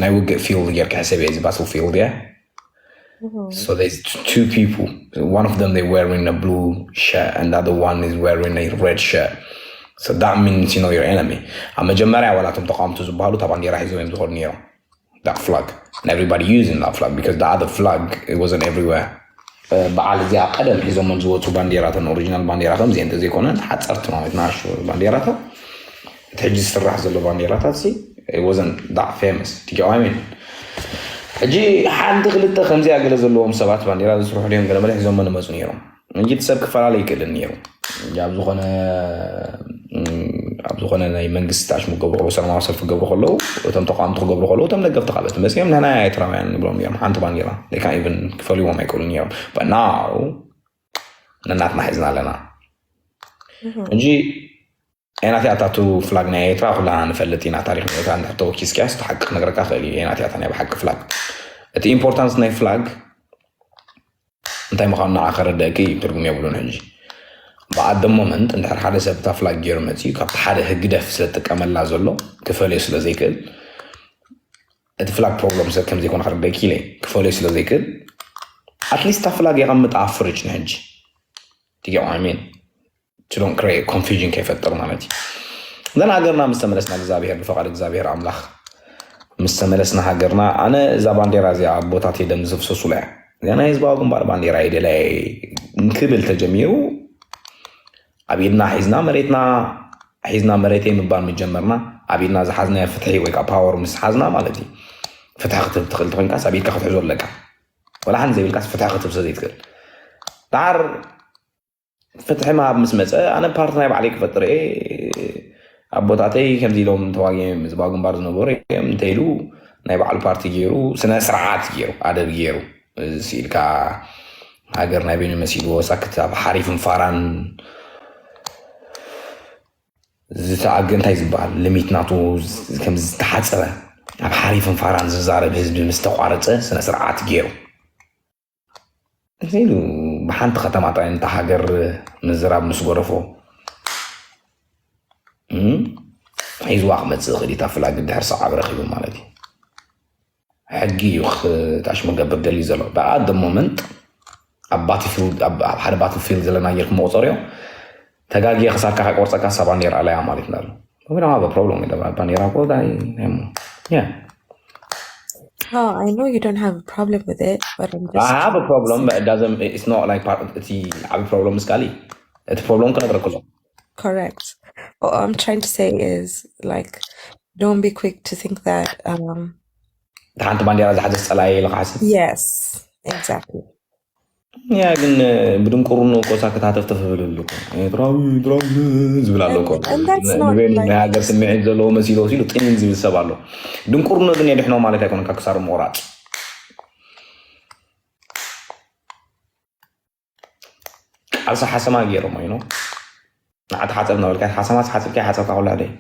ናይ ውግእ field ጌርካ ሕሰብ እዚ battle field yeah So there's t- two people. One of them they wearing a blue shirt, and the other one is wearing a red shirt. So that means you know your enemy. ኣብ መጀመርያ ዋላ እቶም ተቃወምቲ ዝበሃሉ እታ ባንዲራ ሒዞም እዮም ዝኸዱ ነይሮም that flag and everybody using that flag because the other flag it wasn't everywhere. በዓል እዚኣ ቀደም ሒዞሞም ዝወፁ ባንዲራተን ኦሪጂናል ባንዲራቶም እዚአን እንተዘይኮነ ሓፀርቲ ማለት ናሹ ባንዲራታት እቲ ሕጂ ዝስራሕ ዘሎ ባንዲራታት ሲ wasn't that famous. Do you get what I mean? ሕጂ ሓንቲ ክልተ ከምዚኣ ገለ ዘለዎም ሰባት ባንዲራ ዝስርሑ ድዮም ገለ መለ ሒዞሞ ንመፁ ነይሮም እንጂ እቲ ሰብ ክፈላለ ይክእልን ነይሩ ኣብ ዝኾነ ኣብ ዝኾነ ናይ መንግስቲ ኣሽሙ ክገብሩ ከለዉ ሰላማዊ ሰልፊ ክገብሩ ከለዉ እቶም ተቃወምቲ ክገብሩ ከለዉ እቶም ደገፍቲ ካልኦት መፅኦም ንሕና ኤርትራውያን ንብሎም እዮም ሓንቲ ባንዲራ they can't even ክፈልይዎም ኣይክእሉን እዮም but now ነናትና ሒዝና ኣለና እንጂ ኣይናት ያታቱ ፍላግ ናይ ኤርትራ ኩላና ንፈልጥ ኢና። ታሪክ ኤርትራ እንድሕር ተወኪስካያስ እቲ ሓቂ ክነግረካ ክእል እዩ። ኣይናት ያታ ናይ ብሓቂ ፍላግ፣ እቲ ኢምፖርታንስ ናይ ፍላግ እንታይ ምዃኑ ንዓ ከረደእኪ እዩ፣ ትርጉም የብሉን። ሕጂ ብኣደ ሞመንት እንድሕር ሓደ ሰብ እታ ፍላግ ገይሩ መፅዩ ካብቲ ሓደ ህግደፍ ስለጥቀመላ ዘሎ ክፈልዮ ስለ ዘይክእል፣ እቲ ፍላግ ፕሮብለም ሰብ ከም ዘይኮነ ከረደእኪ ኢለ ክፈልዮ ስለ ዘይክእል፣ ኣትሊስት እታ ፍላግ የቐምጣ ኣብ ፍርጅ ንሕጂ ትጌ ሚን ዶንት ክሬት ኮንፊውዥን ከይፈጥር ማለት እዩ። ዘን ሃገርና ምስ ተመለስና እግዚኣብሔር ብፈቃድ እግዚኣብሔር ኣምላኽ ምስ ተመለስና ሃገርና፣ ኣነ እዛ ባንዴራ እዚኣ ኣቦታት ደም ዝፍሰሱላ እያ። እዚኣ ናይ ህዝባዊ ግንባር ባንዴራ ይደላይ እንክብል ተጀሚሩ ኣብ ኢድና ሒዝና መሬትና ሒዝና መሬተይ ምባል ምጀመርና ኣብ ኢድና ዝሓዝናዮ ፍትሒ ወይ ከዓ ፓወር ምስ ሓዝና ማለት እዩ። ፍትሒ ክትህብ ትኽእል ተኮንካስ ኣብ ኢድካ ክትሕዞ ኣለካ። ወላ ሓንቲ ዘይብልካስ ፍትሒ ክትህብ ስለ ዘይትኽእል ዳር ፍትሒ ምሃብ ምስ መፀ ኣነ ፓርቲ ናይ ባዕለይ ክፈጥር እየ። ኣቦታተይ ከምዚ ኢሎም ተዋጊኦም ዝባ ግንባር ዝነበሩ እዮም እንተኢሉ ናይ ባዕሉ ፓርቲ ገይሩ ስነ ስርዓት ገይሩ ኣደብ ገይሩ እዚ ኢልካ ሃገር ናይ በይኑ መሲልዎ ሳክት ኣብ ሓሪፍን ፋራን ዝተኣገ እንታይ ዝበሃል ልሚት ናቱ ከም ዝተሓፀረ ኣብ ሓሪፍን ፋራን ዝዛረብ ህዝቢ ምስ ተቋረፀ ስነ ስርዓት ገይሩ ኢሉ ብሓንቲ ከተማ ጥራይ ነታ ሃገር ምዝራብ ምስ ጎደፎ ሒዝዋ ክመፅእ ይኽእል እዩ። እታ ፍላግ ድሕር ሰዓብ ረኺቡ ማለት እዩ። ሕጊ እዩ ክታሽሙ ገብር ደልዩ ዘሎ። ብኣደ ሞመንት ኣብ ሓደ ባትልፊልድ ዘለና ጌርኩም መቁፀሪዮ ተጋጊየ ክሳድካ ከይቆርፀካ እሳ ባንዴራ ኣለያ ማለት እንዳሉ We don't have a problem with that. ባንዴራ እኮ ዳይ ያ Oh, I know you don't have a problem with it, but I'm I just have a problem, but it doesn't, it's not like part እቲ ዓቢ ፕሮብለም ምስ ካሊ እቲ ፕሮብለም ክነግረኩ ኣሎ። Correct. What I'm trying to say is like, don't be quick to think that. Um, ሓንቲ ባንዴራ ዝሓዘ ጸላኢ ኢለ ክሓስብ yes, exactly. ያ ግን ብድንቁርኖ እኮ ሳክት ሃተፍተፍ ዝብል ኣሎ እኮ። ኤርትራዊ ኤርትራዊ ዝብል ኣሎ እኮ። And- and that's not ንበይኑ like- ናይ ሃገር ስምዒት ዘለዎ መሲሉ ሲሉ ጥኒን ዝብል ሰብ ኣሎ። ድንቁርኖ ግን የድሕኖ ማለት ኣይኮነን ካብ ክሳሩ ምቑራፅ። ቃልሲ ሓሰማ ገይሮም ይኖ ንዓቲ ሓፀብ ነበልካ ሓሰማ ሓፅብካ ሓፀብካ ኩላ ደይ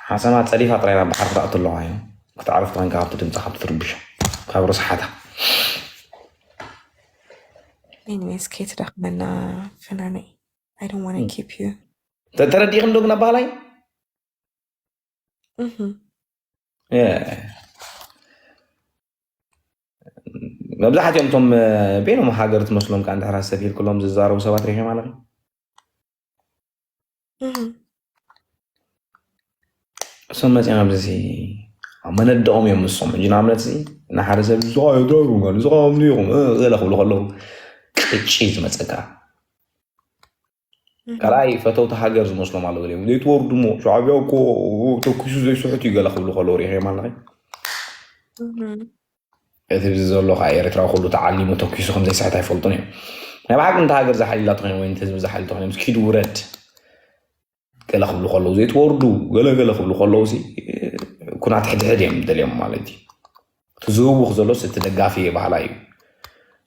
ሓሰማ ፀዲፋ ጥራይ ናብ ባሕሪ ክትኣቱ ኣለዋ እዩ። ክትዓርፍ ተኮንካ ካብቲ ድምፂ ካብቲ ትርብሾ ካብ ርስሓታ Anyways, ከይትደኽመና ፍናነይ. I don't want to keep you. ተረዲእክን ዶ ግን ኣባህላይ Mhm. መብዛሕትኦም እቶም ቤኖም ሃገር ትመስሎም ከዓ እንድሕር ሰብ ሂልክሎም ዝዛረቡ ሰባት ሪኸ ማለት እዩ። Mhm. እሶም መፂኦም ኣብዚ ኣብ መነደኦም እዮም ንሶም ሕጂ ንኣብነት እዚ ንሓደ ሰብ ዝቃየዳሩ ንዝቃምሉ ኢኹም ገለ ክብሉ ከለዉ ቅጪ ዝመፀካ ካልኣይ ፈተውቲ ሃገር ዝመስሎም ኣለዉ ገሊኦም ዘይትወርዱ እሞ ሻዕብያ እኮ ተኩሱ ዘይስሕት እዩ ገለ ክብሉ ከለዉ ሪኸዮም ኣለኸ Mhm. እቲ ብዚ ዘሎ ከዓ ኤርትራ ኩሉ ተዓሊሙ ተኪሱ ከም ዘይስሕት ኣይፈልጡን እዮም ናይ ብሓቂ እንተ ሃገር ዝሓሊላ ተኮይኑ ወይ ህዝቢ ዝሓሊ ተኮይኑ ምስ ኪዱ ውረድ ገለ ክብሉ ከለዉ ዘይትወርዱ ገለ ገለ ክብሉ ከለዉ ኩናት ሕድሕድ እዮም ደልዮም ማለት እዩ ትዝህውኽ ዘሎስ እቲ ደጋፊ እየ ባህላ እዩ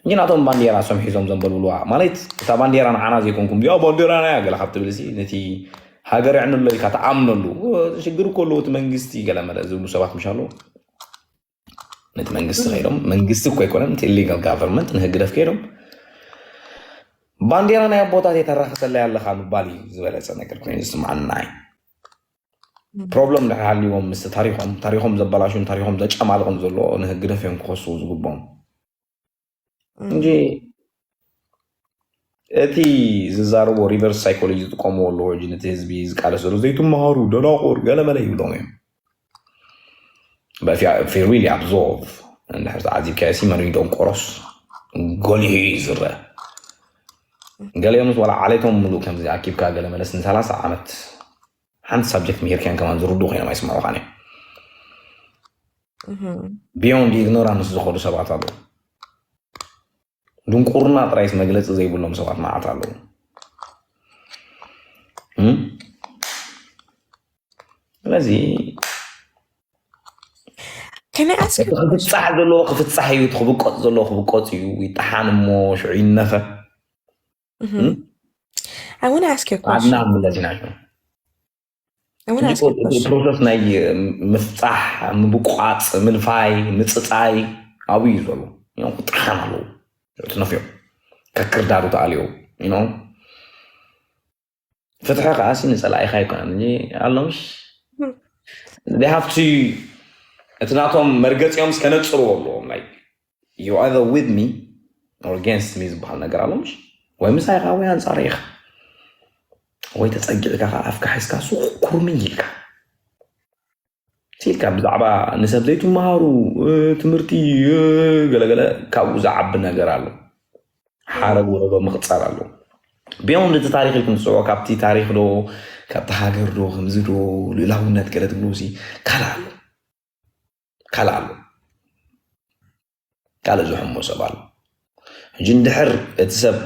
እንጂ ናቶም ባንዴራ ሶም ሒዞም ዘንበልብልዋ ማለት እታ ባንዴራ ንዓና ዘይኮንኩም እዚኣ ባንዴራ ናያ ገለ ካብ ትብል ነቲ ሃገር የዕንሎ ኢልካ ተኣምነሉ ሽግር ከለዉ እቲ መንግስቲ ገለ መለ ዝብሉ ሰባት ምሻለዉ ነቲ መንግስቲ ከይዶም መንግስቲ እኮ ኣይኮነን እቲ ኢሊጋል ጋቨርንመንት ንህግደፍ ከይዶም ባንዴራ ናይ ኣቦታት የተራኸሰለይ ኣለካ ምባል እዩ ዝበለፀ ነገር ኮይኑ ዝስምዓኒ ንዓይ ፕሮብለም ድሕር ሃልዎም ምስ ታሪኾም ታሪኾም ዘበላሹን ታሪኾም ዘጨማልቕን ዘሎ ንህግደፍ እዮም ክኸስቡ ዝግቦም እንጂ እቲ ዝዛረቦ ሪቨርስ ሳይኮሎጂ ዝጥቀምዎ ኣለዎ ሕጂ ነቲ ህዝቢ ዝቃለስ ዘሎ ዘይትመሃሩ ደናቁር ገለመለ ይብሎም እዮም ሪሊ ኣብዞርቭ እንድሕር ተዓዚብካዮ ሲ መን ደንቆሮስ ጎሊሑ እዩ ዝረአ ገሊኦምስ ዋላ ዓሌቶም ሙሉእ ከምዚ ኣኪብካ ገለመለስ ንሰላሳ ዓመት ሓንቲ ሳብጀክት ምሂርካን ከማን ዝርዱ ኮይኖም ኣይስምዑኻን እዮም beyond ignorance ዝኸዱ ሰባት ኣለዉ ድንቁርና ጥራይስ መግለፂ ዘይብሎም ሰባት መዓት ኣለዉ ስለዚ Can I ask you a question? ክፍፃሕ ዘለዎ ክፍፃሕ እዩ ክብቆፅ ዘለዎ ክብቆፅ እዩ ይጠሓን እሞ ሽዑ ይነፈ Mhm. I want to ask you a question. ዓድና ክምለስ ኢና። I want to እንጂ ask you a question. ፕሮሰስ ናይ ምፍፃሕ፣ ምብቋፅ፣ ምልፋይ፣ ምፅፃይ ኣብኡ እዩ ዘሎ። እዮም ክጥሓን ኣለዉ። ትነፍዮም ከክርዳዱ ተኣልዮ። ፍትሒ ከኣሲ ንፀላኢኻ ኣይኮነን እንጂ ኣሎ ምሽ Hmm. they have to እቲ ናቶም መርገፂኦም እስከነፅርዎ ኣለዎም። Like you either with me or against me ዝበሃል ነገር ኣሎ ምሽ ወይ ምሳይ ኢኻ ወይ ኣንፃር ኢኻ ወይ ተፀጊዕካ ከዓ ኣፍካ ሓዝካ ሱቕ ኩርምይ ኢልካ ኢልካ ብዛዕባ ንሰብ ዘይትመሃሩ እ፣ ትምህርቲ እ፣ ገለገለ ካብኡ ዝዓቢ ነገር ኣሎ። ሓረግ ወረዶ ምቕፃል ኣሎ። ቢዮንድ እቲ ታሪክ ኢልኩም ትፅውዖ ካብቲ ታሪክ ዶ ካብቲ ሃገር ዶ ከምዚ ዶ ልእላውነት ገለ ትብሉ ሲ ካልእ ኣሎ ካልእ ኣሎ ካልእ ዝሕሞ ሰብ ኣሎ። ሕጂ እንድሕር እቲ ሰብ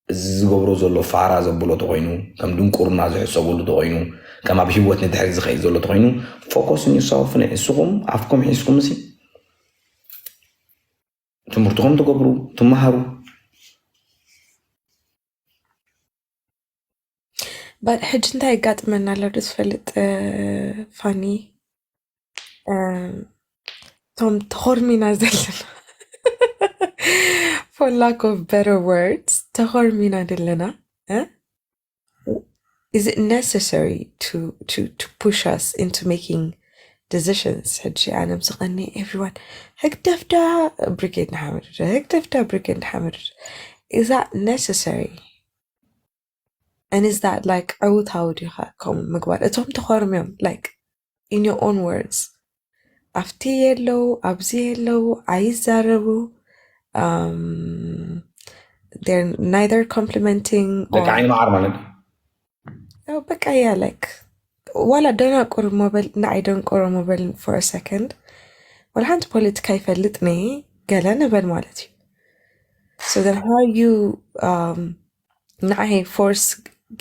እዚ ዝገብሮ ዘሎ ፋራ ዘብሎ ተኮይኑ ከም ድንቁርና ዝሕሰበሉ ተኮይኑ ከም ኣብ ህይወት ንድሕር ዝኸይድ ዘሎ ተኮይኑ ፎኮስ ንሳውፍ ንስኹም ኣፍኩም ሒዝኩም ሲ ትምህርትኹም ትገብሩ ትመሃሩ But ሕጂ እንታይ የጋጥመና ኣሎ ዶ ትፈልጥ ፋኒ? እቶም ተኾርሚና ዘለና for lack of better words ተኾርሚና ዘለና is it necessary to to to push us into making decisions? ሕጂ ኣነ ምስ ቀኒ everyone ህግደፍዳ ብሪጌድ ንሓመድ ህግደፍዳ ብሪጌድ ንሓመድ is that necessary? And is that like ዕውታዊ ዲኻ ከምኡ ምግባር እቶም ተኾርምዮም like in your own words ኣብቲ የለው ኣብዚ የለው ኣይዛረቡ um, they're neither complimenting ደቂ ዓይኒ መዓር ማለት ያው በቃ ያ like ዋላ ደናቁር ሞበል ንዓይ ደንቆሮ ሞበል for a second ወላ ሓንቲ ፖለቲካ ይፈልጥ ነ ገለ ንበል ማለት እዩ so then how you um, ንዓይ force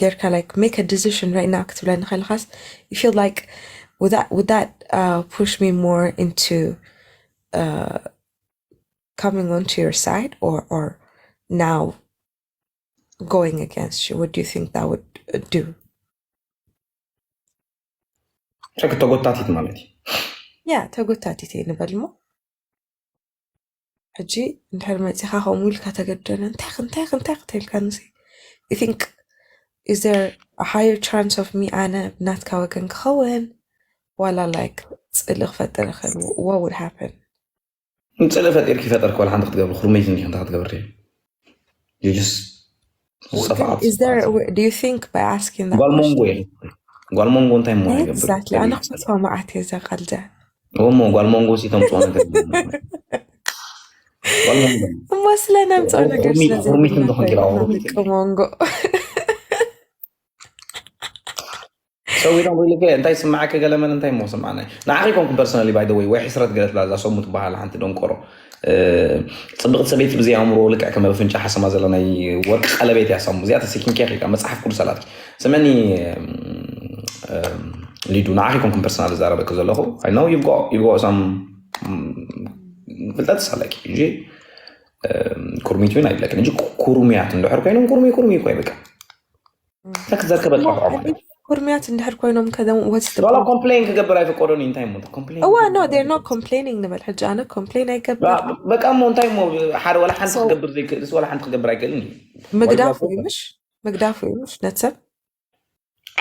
ጌርካ like make a decision right now ክትብለኒ ከለካስ you feel like would that would that uh, push me more into uh, coming onto your side or or now going against you? What do you think that would uh, do? ሸክ ተጎታቲት ማለት እዩ ያ ተጎታቲት እየ ንበል ሞ ሕጂ እንድሕር መፂኻ ከምኡ ኢልካ ተገደለ እንታይ እንታይ እንታይ ክትልካ ንስ you think is there a higher chance of me ኣነ ብናትካ ወገን ክኸውን ዋላ like ፅልእ ክፈጥር ይኽእል what would happen ፅልእ ፈጢርኪ ፈጠርክ ዋላ ሓንቲ ክትገብር ክሩመይት እንዲክ እንታይ ክትገብር ዝፀፍዓት is there a way- do you think by asking that ጓል ሞንጎ question እየ ጓል ሞንጎ እንታይ ሞ ይገብር exactly ኣነ ክፈትዋ መዓት እየ እዛ ቃል እዚኣ እሞ ጓል ሞንጎ ሲ ተምፅኦ ነገር ጓል ሞንጎ እሞ ስለ ነምፅኦ ነገር ቁርሚት- ቁርሚት እንደኾን ጌራ ስለዘይብልናቆ ሞንጎ So we don't really care እንታይ ስማዓከ ገለመን እንታይ ሞ ስማዓና ንዓኺ ኮንኩም personally by the way ወይ ሕስረት ገለት ላዛ ሰሙ ትበሃል ሓንቲ ደንቆሮ እ፣ ፅብቕቲ ሰበይቲ ብዘይ ኣእምሮ ልክዕ ከም ኣፍንጫ ሓሰማ ዘላ ናይ ወርቂ ቀለቤት እያ ሰሙ እዚኣ ተሰኪምኪ ኢኻ መፅሓፍ ቅዱስ ኣላትኪ ስመኒ እም፣ እም፣ ሊዱ ንዓኺ ኮንኩም personally ዛረበኪ ዘለኹ I know you've got you've got some እም፣ ፍልጠት ሳለኪ እንጂ እም፣ ኩርሚት ውን ኣይብለክን እንጂ ኩርሚያት እንድሕር ኮይኖም ኩርሚ ኩርሚ እኮ ይብልካ እንታይ ክትዘርከበ ጠፍዖ ማለት ኩርሚያት እንድሕር ኮይኖም ከደም ወስ ዋላ complain ክገብር ኣይፈቀዶን እዩ እንታይ ሞ complain እዋ no they're not complaining ንበል ሕጂ ኣነ complain ኣይገብር በቃ እሞ እንታይ ሞ ሓደ ዋላ ሓንቲ ክገብር ዘይክእልስ ዋላ ሓንቲ ክገብር ኣይክእልን እዩ ምግዳፉ እዩ ምሽ ምግዳፉ እዩ ምሽ ነቲ ሰብ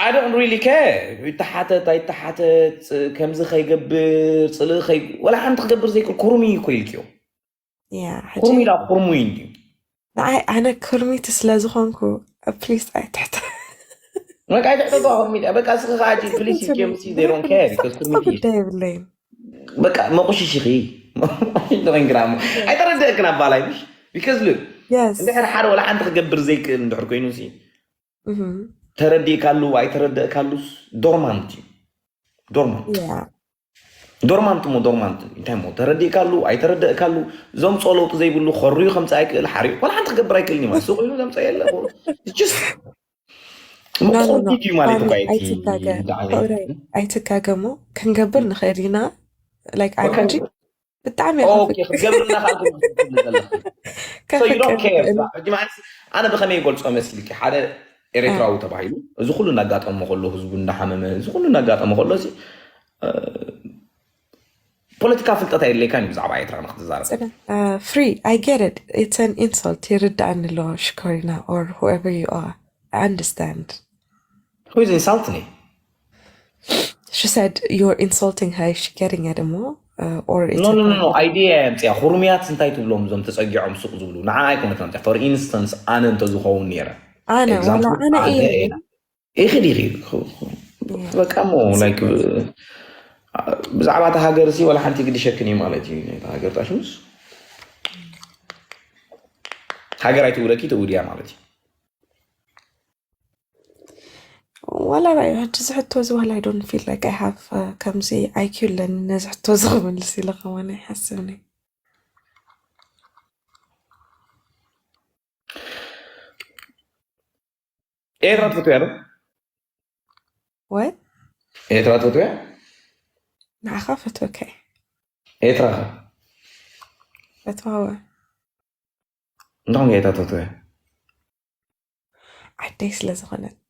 I don't really care ይተሓተት ኣይተሓተት ከምዚ ከይገብር ፅልእ ከይ ዋላ ሓንቲ ክገብር ዘይክእል ኩርሚ እዩ እኮ ኢልክዮ ያ ኩርሚ ኢላ ኩርሙ እዩ እንድዩ ንዓይ ኣነ ክርሚቲ ስለ ዝኾንኩ ፕሊስ ኣይትሕተ በቃ ኣይትሕተቶ ኩርሚ በቃ እስኺ ከዓ ፕሊስ ዩ ጀምሲ they don't care because ኩርሚቲ ጉዳይ የብለይን በቃ መቁሽሽኺ ኮይንክና ኣይተረድእክን ኣባላይ ምሽ because look yes እንድሕር ሓደ ዋላ ሓንቲ ክገብር ዘይክእል እንድሕር ኮይኑ ሲ Mhm. ተረዲእካሉ ኣይተረደእካሉስ dormant እዩ dormant Yeah. dormant ሞ dormant እንታይ ሞ ተረዲእካሉ ኣይተረደእካሉ ዘምፅኦ ለውጢ ዘይብሉ ከርዩ ከምፅእ ኣይክእል ሓርዩ ዋላ ሓንቲ ክገብር ኣይክእልን እዩ ማለት ስቕ ኢሉ ዘምፅኦ የለ just No, no, no. መቆርዲድ እዩ ማለት እኮ ኣይትጋገ ሕውረይ ኣይትጋገ ሞ ክንገብር ንኽእል ኢና like I'm actually ብጣዕሚ ክትገብርና ከኣልኩም ክትብል ዘለኺ። So you don't care። ሕጂ ማለት ኣነ ብኸመይ ይገልጾ መስልኪ? ሓደ ኤርትራዊ ተባሂሉ እዚ ኩሉ እናጋጠሞ ከሎ፣ ህዝቡ እንዳሓመመ፣ እዚ ኩሉ እናጋጠሞ ከሎ እዚ ፖለቲካ ፍልጠት ኣየድለይካን እዩ ብዛዕባ ኤርትራ ንክትዛረብ። Free, I get it, it's an insult። ይርዳእኒ ኣሎ ሽኮሪና or whoever you are, I understand. Who is insulting me? She said you're insulting her, is she getting it እሞ? Uh, or it's No, no, okay. No, no. Idea እያ ምፅያ። ኩርምያት እንታይ ትብሎም እዞም ተፀጊዖም ሱቕ ዝብሉ? ንዓ ኣይኮነትን ምፅያ። For instance ኣነ እንተዝኸውን ነይረ ኣነ ዋላ Example ኣነ እየ ኢኺ ዲኺ በቃ እሞ like ብዛዕባ እታ ሃገር ሲ ዋላ ሓንቲ ግድሸክን እዩ ማለት እዩ። ነታ ሃገር ጣሽሙስ ሃገር ኣይትውደኪ ትውድያ ማለት እዩ። ዋላ ራዩ ሕጂ እዚ ሕቶ እዚ ዋላ I don't feel like I have uh, ከምዚ I Q ኣለኒ ነዚ ሕቶ እዚ ክምልስ ኢለ ከማን ኣይሓስብን እየ። ኤርትራ ትፈትውያ ዶ? ወይ ኤርትራ ትፈትውያ? ንዓኻ ፈትወካ እየ። ኤርትራ ኸ? ፈትዋ እወ። እንታይ ኮንካ ኤርትራ ትፈትውያ? ዓደይ ስለ ዝኾነት።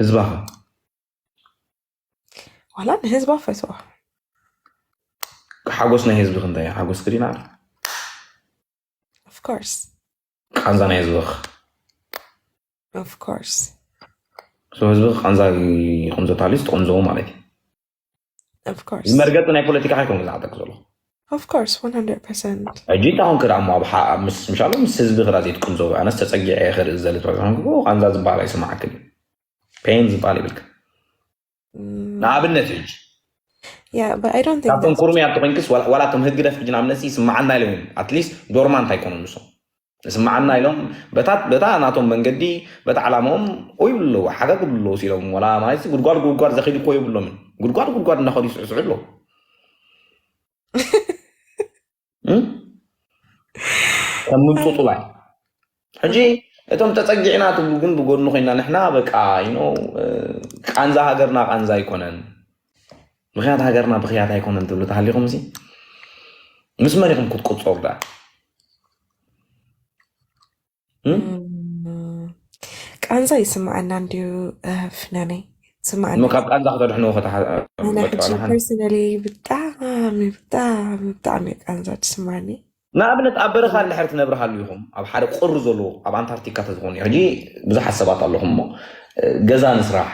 ህዝባ ኸ? ዋላ ንህዝባ ፈትዋ። ሓጎስ ናይ ህዝብኺ እንታይ እዩ? ሓጎስኪ ድዩ ናዕሪ? Of course. ቃንዛ ናይ ህዝብኺ? Of course. So ህዝብኺ ቃንዛ ይቕንዞ ታልዩስ ትቕንዘዎ ማለት እዩ። Of course. እዚ መርገፂ ናይ ፖለቲካ ከይኮንኩ ዝዓጠቂ ዘለኹ። Of course, one hundred percent. ሕጂ እንታይ ኮንክ ደኣ እሞ ኣብ ሓ- ኣብ ምስ ምሻሎ ምስ ህዝቢ ክዳ ዘይትቅንዘው? ኣነስ ተፀጊዐ እየ ክርኢ ዘለ ትበል ኮንኩ ቃንዛ ዝበሃል ኣይስማዓክን እዩ። ፔን ዝበሃል ይብልክ። Mm, ንኣብነት ሕጂ yeah, but I don't think ካብቶም that's ኩርምያት ተኮንክስ ዋላ ዋላ እቶም ህግደፍ ሕጂ ንኣብነት ይስማዓና ኢሎም እዮም። At least ዶርማንት ኣይኮኑን ንሶም። ይስማዓና ኢሎም በታ በታ ናቶም መንገዲ በታ ዓላማኦም ወይ ብሎ ሓገግ ብሎ ሲሎም ዋላ ማለት ጉድጓድ ጉድጓድ ዘኺዱ እኮ ይብሎምን ጉድጓድ ጉድጓድ እናኸዱ ይስዕስዑ ኣለዉ። እም? ከም ምንጹጹላይ ሕጂ እቶም ተጸጊዕና ትብሉ ግን ብጎድኑ ኮይና ንሕና በቃ you know ቃንዛ ሃገርና ቃንዛ ኣይኮነን፣ ምኽንያት ሃገርና ብኽያት ኣይኮነን ትብሉ ተሃሊኹም እዚ ምስ መን ኢኹም ክትቁጸሩ ደኣ? እም? Mm, ቃንዛ ይስማዓና እንድዩ። Uh, ፍናነይ ይስማዓና። እሞ ካብ ቃንዛ ከተድሕንዎ ከተሓ- ኣነ በቃ ሕጂ ንሓ- personally ብጣዕሚ ብጣዕሚ ብጣዕሚ ቃንዛ ትስማዓኒ። ንኣብነት ኣብ በረኻ እንድሕር ትነብሪ ሃልዩኹም ኣብ ሓደ ቁሪ ዘለዎ ኣብ ኣንታርክቲካ ተዝኾኑ ሕጂ ብዙሓት ሰባት ኣለኹም እሞ ገዛ ንስራሕ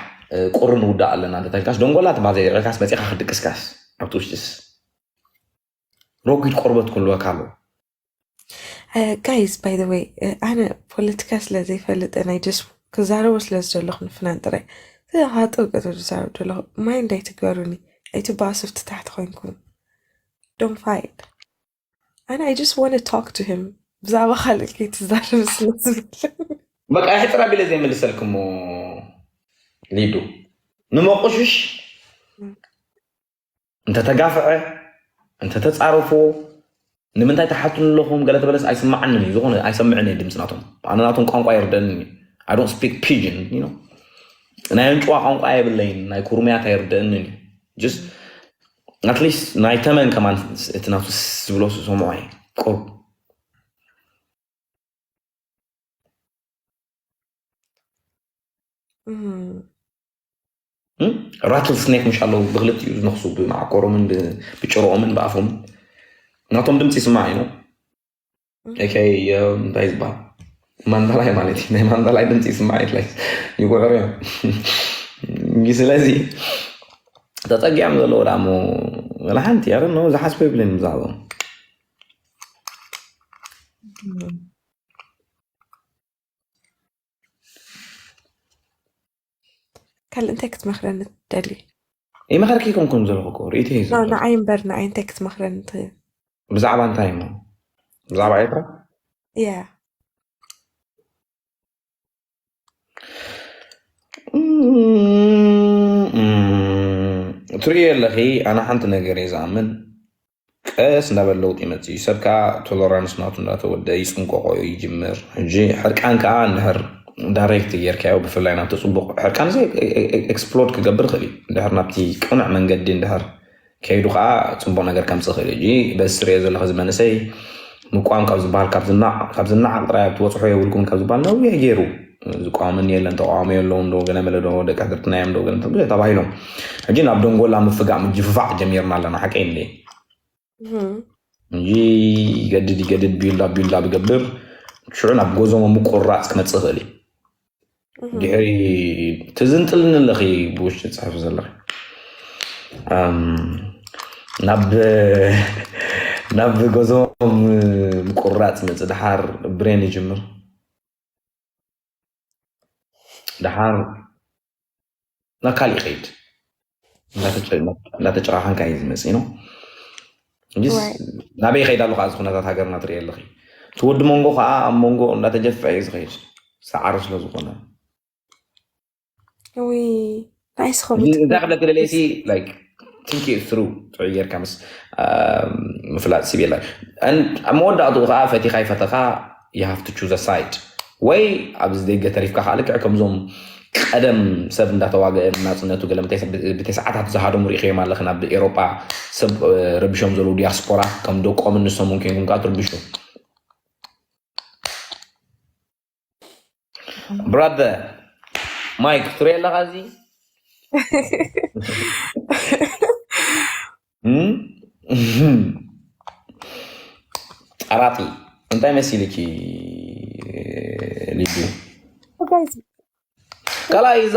ቁሪ ንውዳእ ኣለና እንተተልካስ ደንጎላ ትባል ዘይርዕልካስ መፂኻ ክድቅስካስ ኣብቲ ውሽጢስ ረጒድ ቆርበት ክህልወካ ኣለዎ። Uh, guys, by the way, uh, ኣነ ፖለቲካ ስለ ዘይፈልጥ ናይ just ክዛረቦ ስለ ዝደለኹ ንፍናን ጥራይ ተኻጥው ቀጥሉ ዝዛረብ ዘለኹ ማይንድ ኣይትግበሩኒ። ኣይትባእሱ ኣብቲ ታሕቲ ኮይንኩም። Don't fight. ኣነ I just want to talk to him ብዛዕባ ካልእ ከይትዛረብ ስለ ዝብል። በቃ ሕፅር ኣቢለ ዘይምልሰልክሞ ሊዱ ንመቁሽሽ እንተተጋፍዐ እንተተፃረፎ ንምንታይ ተሓቱን ኣለኹም ገለ ተበለስ ኣይስማዓንን እዩ። ዝኾነ ኣይሰምዕን እየ ድምፂ ናቶም። ኣነ ናቶም ቋንቋ ይርደእንን እዩ። I don't speak pidgin you know ናይ ኣንጭዋ ቋንቋ የብለይን ናይ ኩርምያት ኣይርደእንን እዩ። Just at least ናይ ተመን ከማን እቲ ናቱ ዝብሎ ዝሰምዖ እየ ቁሩብ Mm. ራትል ስኔክ ምሽ ኣለዉ ብክልቲኡ ዝነክሱ ብመዓኮሮምን ብ- ብጭርኦምን ብኣፎምን ናቶም ድምፂ ይስማዕ እዩ። ኤከይ እንታይ ዝበሃል ማንዳላይ ማለት እዩ። ናይ ማንዳላይ ድምፂ ይስማዕ ይትላይ ይጉዕር እዮም። ስለዚ ተፀጊዖም ዘለዉ ዳ እሞ ወላ ሓንቲ ኣረ ነው ዝሓስቦ ይብለኒ ብዛዕባኦም። ካልእ እንታይ ክትመኽረኒ ትደሊ? ይመኸርኪ ይኮንኩም ዘለኹ እኮ ርእይቶ እዩ No, ዘሎ። ንዓይ እምበር ንዓይ እንታይ ክትመኽረኒ ትኽእል? ብዛዕባ እንታይ እሞ ብዛዕባ ኤርትራ Yeah. ትርእዮ ኣለኺ ኣነ ሓንቲ ነገር እየ ዝኣምን ቀስ እንዳበለ ለውጢ ይመፅእ እዩ ሰብ ከዓ ቶለራንስ ናቱ እንዳተወደ ይፅንቀቆ ይጅምር ሕጂ ሕርቃን ከዓ እንድሕር ዳይሬክት ጌርካዮ ብፍላይ ናብቲ ፅቡቅ ሕርቃን እዚ ኤክስፕሎድ ክገብር ይኽእል እዩ እንድሕር ናብቲ ቅኑዕ መንገዲ እንድሕር ከይዱ ከዓ ፅቡቅ ነገር ከምፅእ ይኽእል እዩ። በዚ ትሪኦ ዘለኹ እዚ መንእሰይ ምቋም ካብ ዝበሃል ካብ ዝናዕ ካብ ዝናዓቅ ጥራይ ኣብ ትበፅሖ የብልኩም ካብ ዝበሃል ነዊሕ ገይሩ። ዝቋምን የለን፣ ተቃዋሚ የለውን ዶ ገለ መለ ዶ ደቂ ሕድርትና እዮም ዶ ገለ ብዙሕ ተባሂሎም። ሕጂ ናብ ደንጎላ ምፍጋእ ምጅፍፋዕ ጀሚርና ኣለና። ሓቀይ እንደ እንጂ ይገድድ ይገድድ ቢልዳ ቢልዳ ብገብር ሽዑ ናብ ጎዞሞ ምቁራፅ ክመፅእ ይኽእል እዩ። ድሕሪ ትዝንጥልኒ ኣለኺ ብውሽጢ ትፅሕፊ ዘለኺ። ናብ ናብ ጎዞም ምቁራፅ መፅእ ድሓር ብሬን ይጅምር። ድሓር ናብ ካሊእ ይኸይድ። እንዳተጨ- እንዳተጨኻኸንካ እዩ ዝመፅእ ነው። እንጂስ ናበይ ይኸይድ ኣሎ ከዓ እዚ ኩነታት ሃገርና ትርኢ ኣለኺ። እቲ ወዲ መንጎ ከዓ ኣብ መንጎ እንዳተጀፍዐ እዩ ዝኸይድ፣ ሰዓሪ ስለ ዝኾነ። ውይ፣ ናይስኹም እዚ እንታይ ክብለኪ ደለይቲ like think it through ጥዑይ ጌርካ ምስ ምፍላጥ ሲብ የላ። ኣብ መወዳእትኡ ከዓ ፈቲኻ ይፈተኻ you have to choose a side። ወይ ኣብዚ ደገ ተሪፍካ ከዓ ልክዕ ከምዞም ቀደም ሰብ እንዳተዋገአ ናፅነቱ ገለ ብተይ ሰዓታት ዝሃደሙ ሪኢኽዮም ኣለኺ ናብ ኤሮጳ ሰብ ረቢሾም ዘለዉ ዲያስፖራ ከም ደቆምን ንሶምን ኮይንኩም ከዓ ትርብሹ። Brother Mike ትሪኦ ኣለኻ እዚ ጠራጢ እንታይ መሲልኪ ሊዱ? ካልኣይ እዛ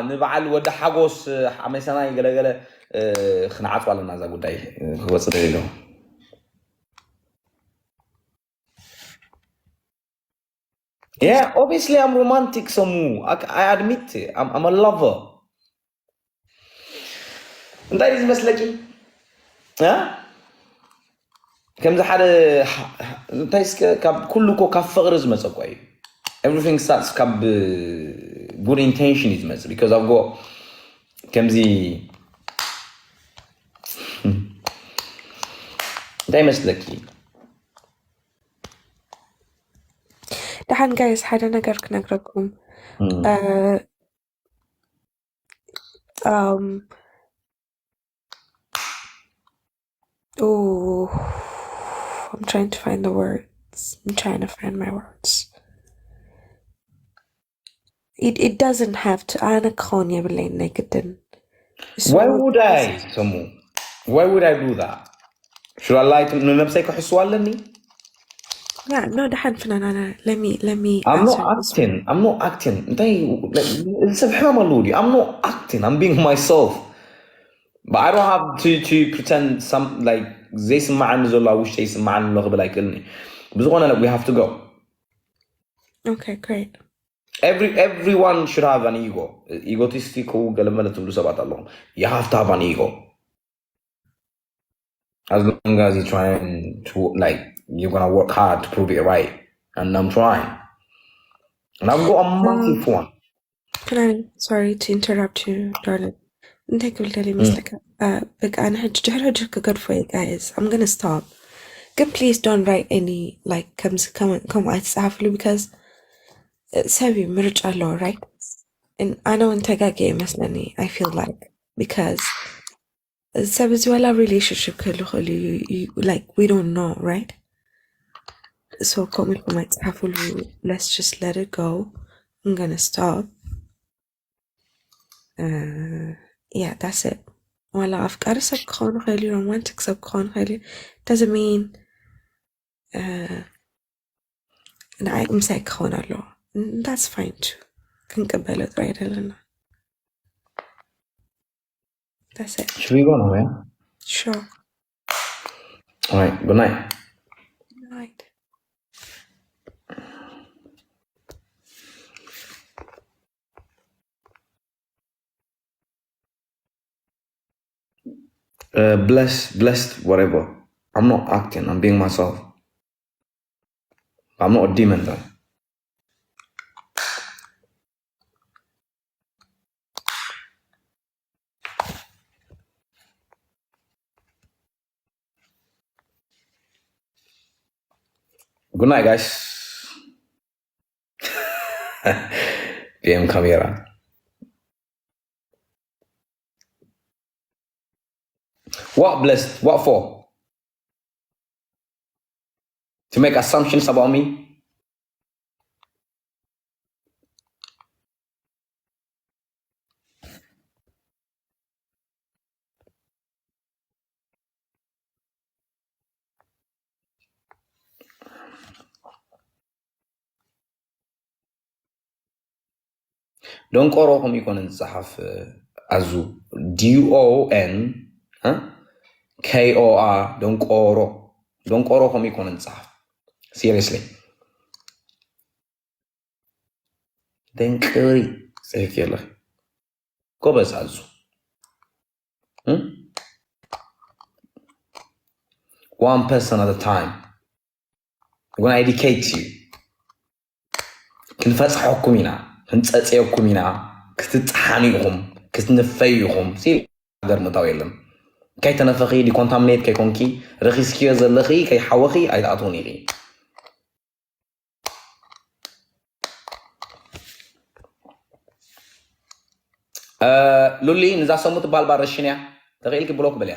ንበዓል ወዲ ሓጎስ ሓመሰናይ ገለገለ ክንዓፅዋ ኣለና እዛ ጉዳይ ክወፅእ ደሊሎ Yeah, obviously I'm romantic ሰሙ I admit I'm, I'm a lover እንታይ እዩ ዝመስለኪ ከምዚ ሓደ እንታይ እስከ ካብ ኩሉ እኮ ካብ ፍቕሪ ዝመፀ እኮ እዩ everything starts ካብ good intention እዩ ዝመፅእ because ኣብ ጎ ከምዚ እንታይ ይመስለኪ ደሓን ጋይስ ሓደ ነገር ክነግረኩም um, oh, I'm trying to find the words. I'm trying to find my words. It, it doesn't have to. ኣነ ክኸውን የብለይን ናይ ግድን Why would I ሰሙ Why would I do that? Should I lie to ንነብሰይ ክሕስዋ ኣለኒ? Yeah, no, ደሓን ፍናናና let me let me I'm not acting. I'm not acting. እንታይ ሰብ ሕማም ኣለዎ ድዩ? I'm not acting. I'm being myself. But I don't have to to pretend some like ዘይስማዓኒ ዘሎ ኣብ ውሽጠ ይስማዓኒ ኣሎ ክብል ኣይክእልኒ። ብዝኾነ we have to go. Okay, great. Every everyone should have an ego. Egotistical ገለመለ ትብሉ ሰባት ኣለኹም. You have to have an ego. As long as you're trying to like you're gonna work hard to prove it right. And I'm trying. And I've got a massive one. Can I sorry to interrupt you, darling. እንታይ ክብል ደሊ ይመስለካ በቃ ኣነ ሕጂ ድሕሪ ሕጂ ክገድፎ እዩ guys I'm gonna stop ግን please don't write any like ከምዚ ከምኡ ኣይትፅሓፍሉ because ሰብ እዩ ምርጫ ኣለዎ right ኣነ እውን ተጋጊ ይመስለኒ I feel like because ሰብ እዚ ዋላ relationship ክህሉ ክእል እዩ like we don't know right so ከምኡ ኢልኩም ኣይፅሓፍሉ let's just let it go I'm gonna stop uh, yeah that's it ዋላ ኣፍቃሪ ሰብ ክኸውን ይኽእል እዩ romantic ሰብ ክኸውን ይኽእል እዩ doesn't mean ንዓይ ምሳይ ክኸውን ኣለዎ that's fine too ክንቀበሎ ጥራይ ዘለና that's it Should we go now, yeah? Sure. All right. Good night. Right. Uh, blessed, blessed, whatever. I'm not acting. I'm being myself. I'm not a demon though. Good night, guys. P M camera. What blessed? What for? To make assumptions about me? ደንቆሮ ከምኡ ይኮነን ዝፀሓፍ። ኣዙ፣ ዲኦን ከኦኣ፣ ደንቆሮ። ደንቆሮ ከምኡ ይኮነን ዝፀሓፍ። Seriously። ደንቅሪ ፅሒፍ የለ። ጎበዝ ኣዙ። One person at a time. When I educate you, ክንፈፅሐኩም ኢና፣ ክንፀፅየኩም ኢና። ክትፀሓኑ ኢኹም፣ ክትንፈዩ ኢኹም። ሲል ሃገር ምእታው የለን። ከይተነፈኺ፣ ዲኮንታምኔት ከይኮንኪ፣ ረኺስክዮ ዘለኺ ከይሓወኺ ኣይትኣትውን ኢኺ። ሉሊ፣ ንዛ ሰሙ ትበሃል ባር ረሽንያ፣ ተኽኢልኪ ብሎክ በልያ።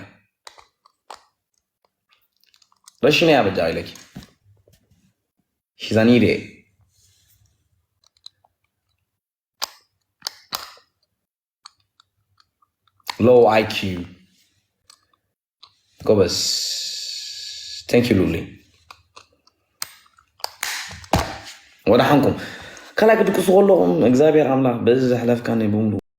ረሽንያ በጃ ኢለኪ። She's an idiot. Low I Q. ጎበዝ። Thank you ሉሊ። ወደ ሓንኩም ካልኣይ ክድቅሱ ከለኹም እግዚኣብሔር ኣምላኽ በዚ ዘሕለፍካኒ ብምሉ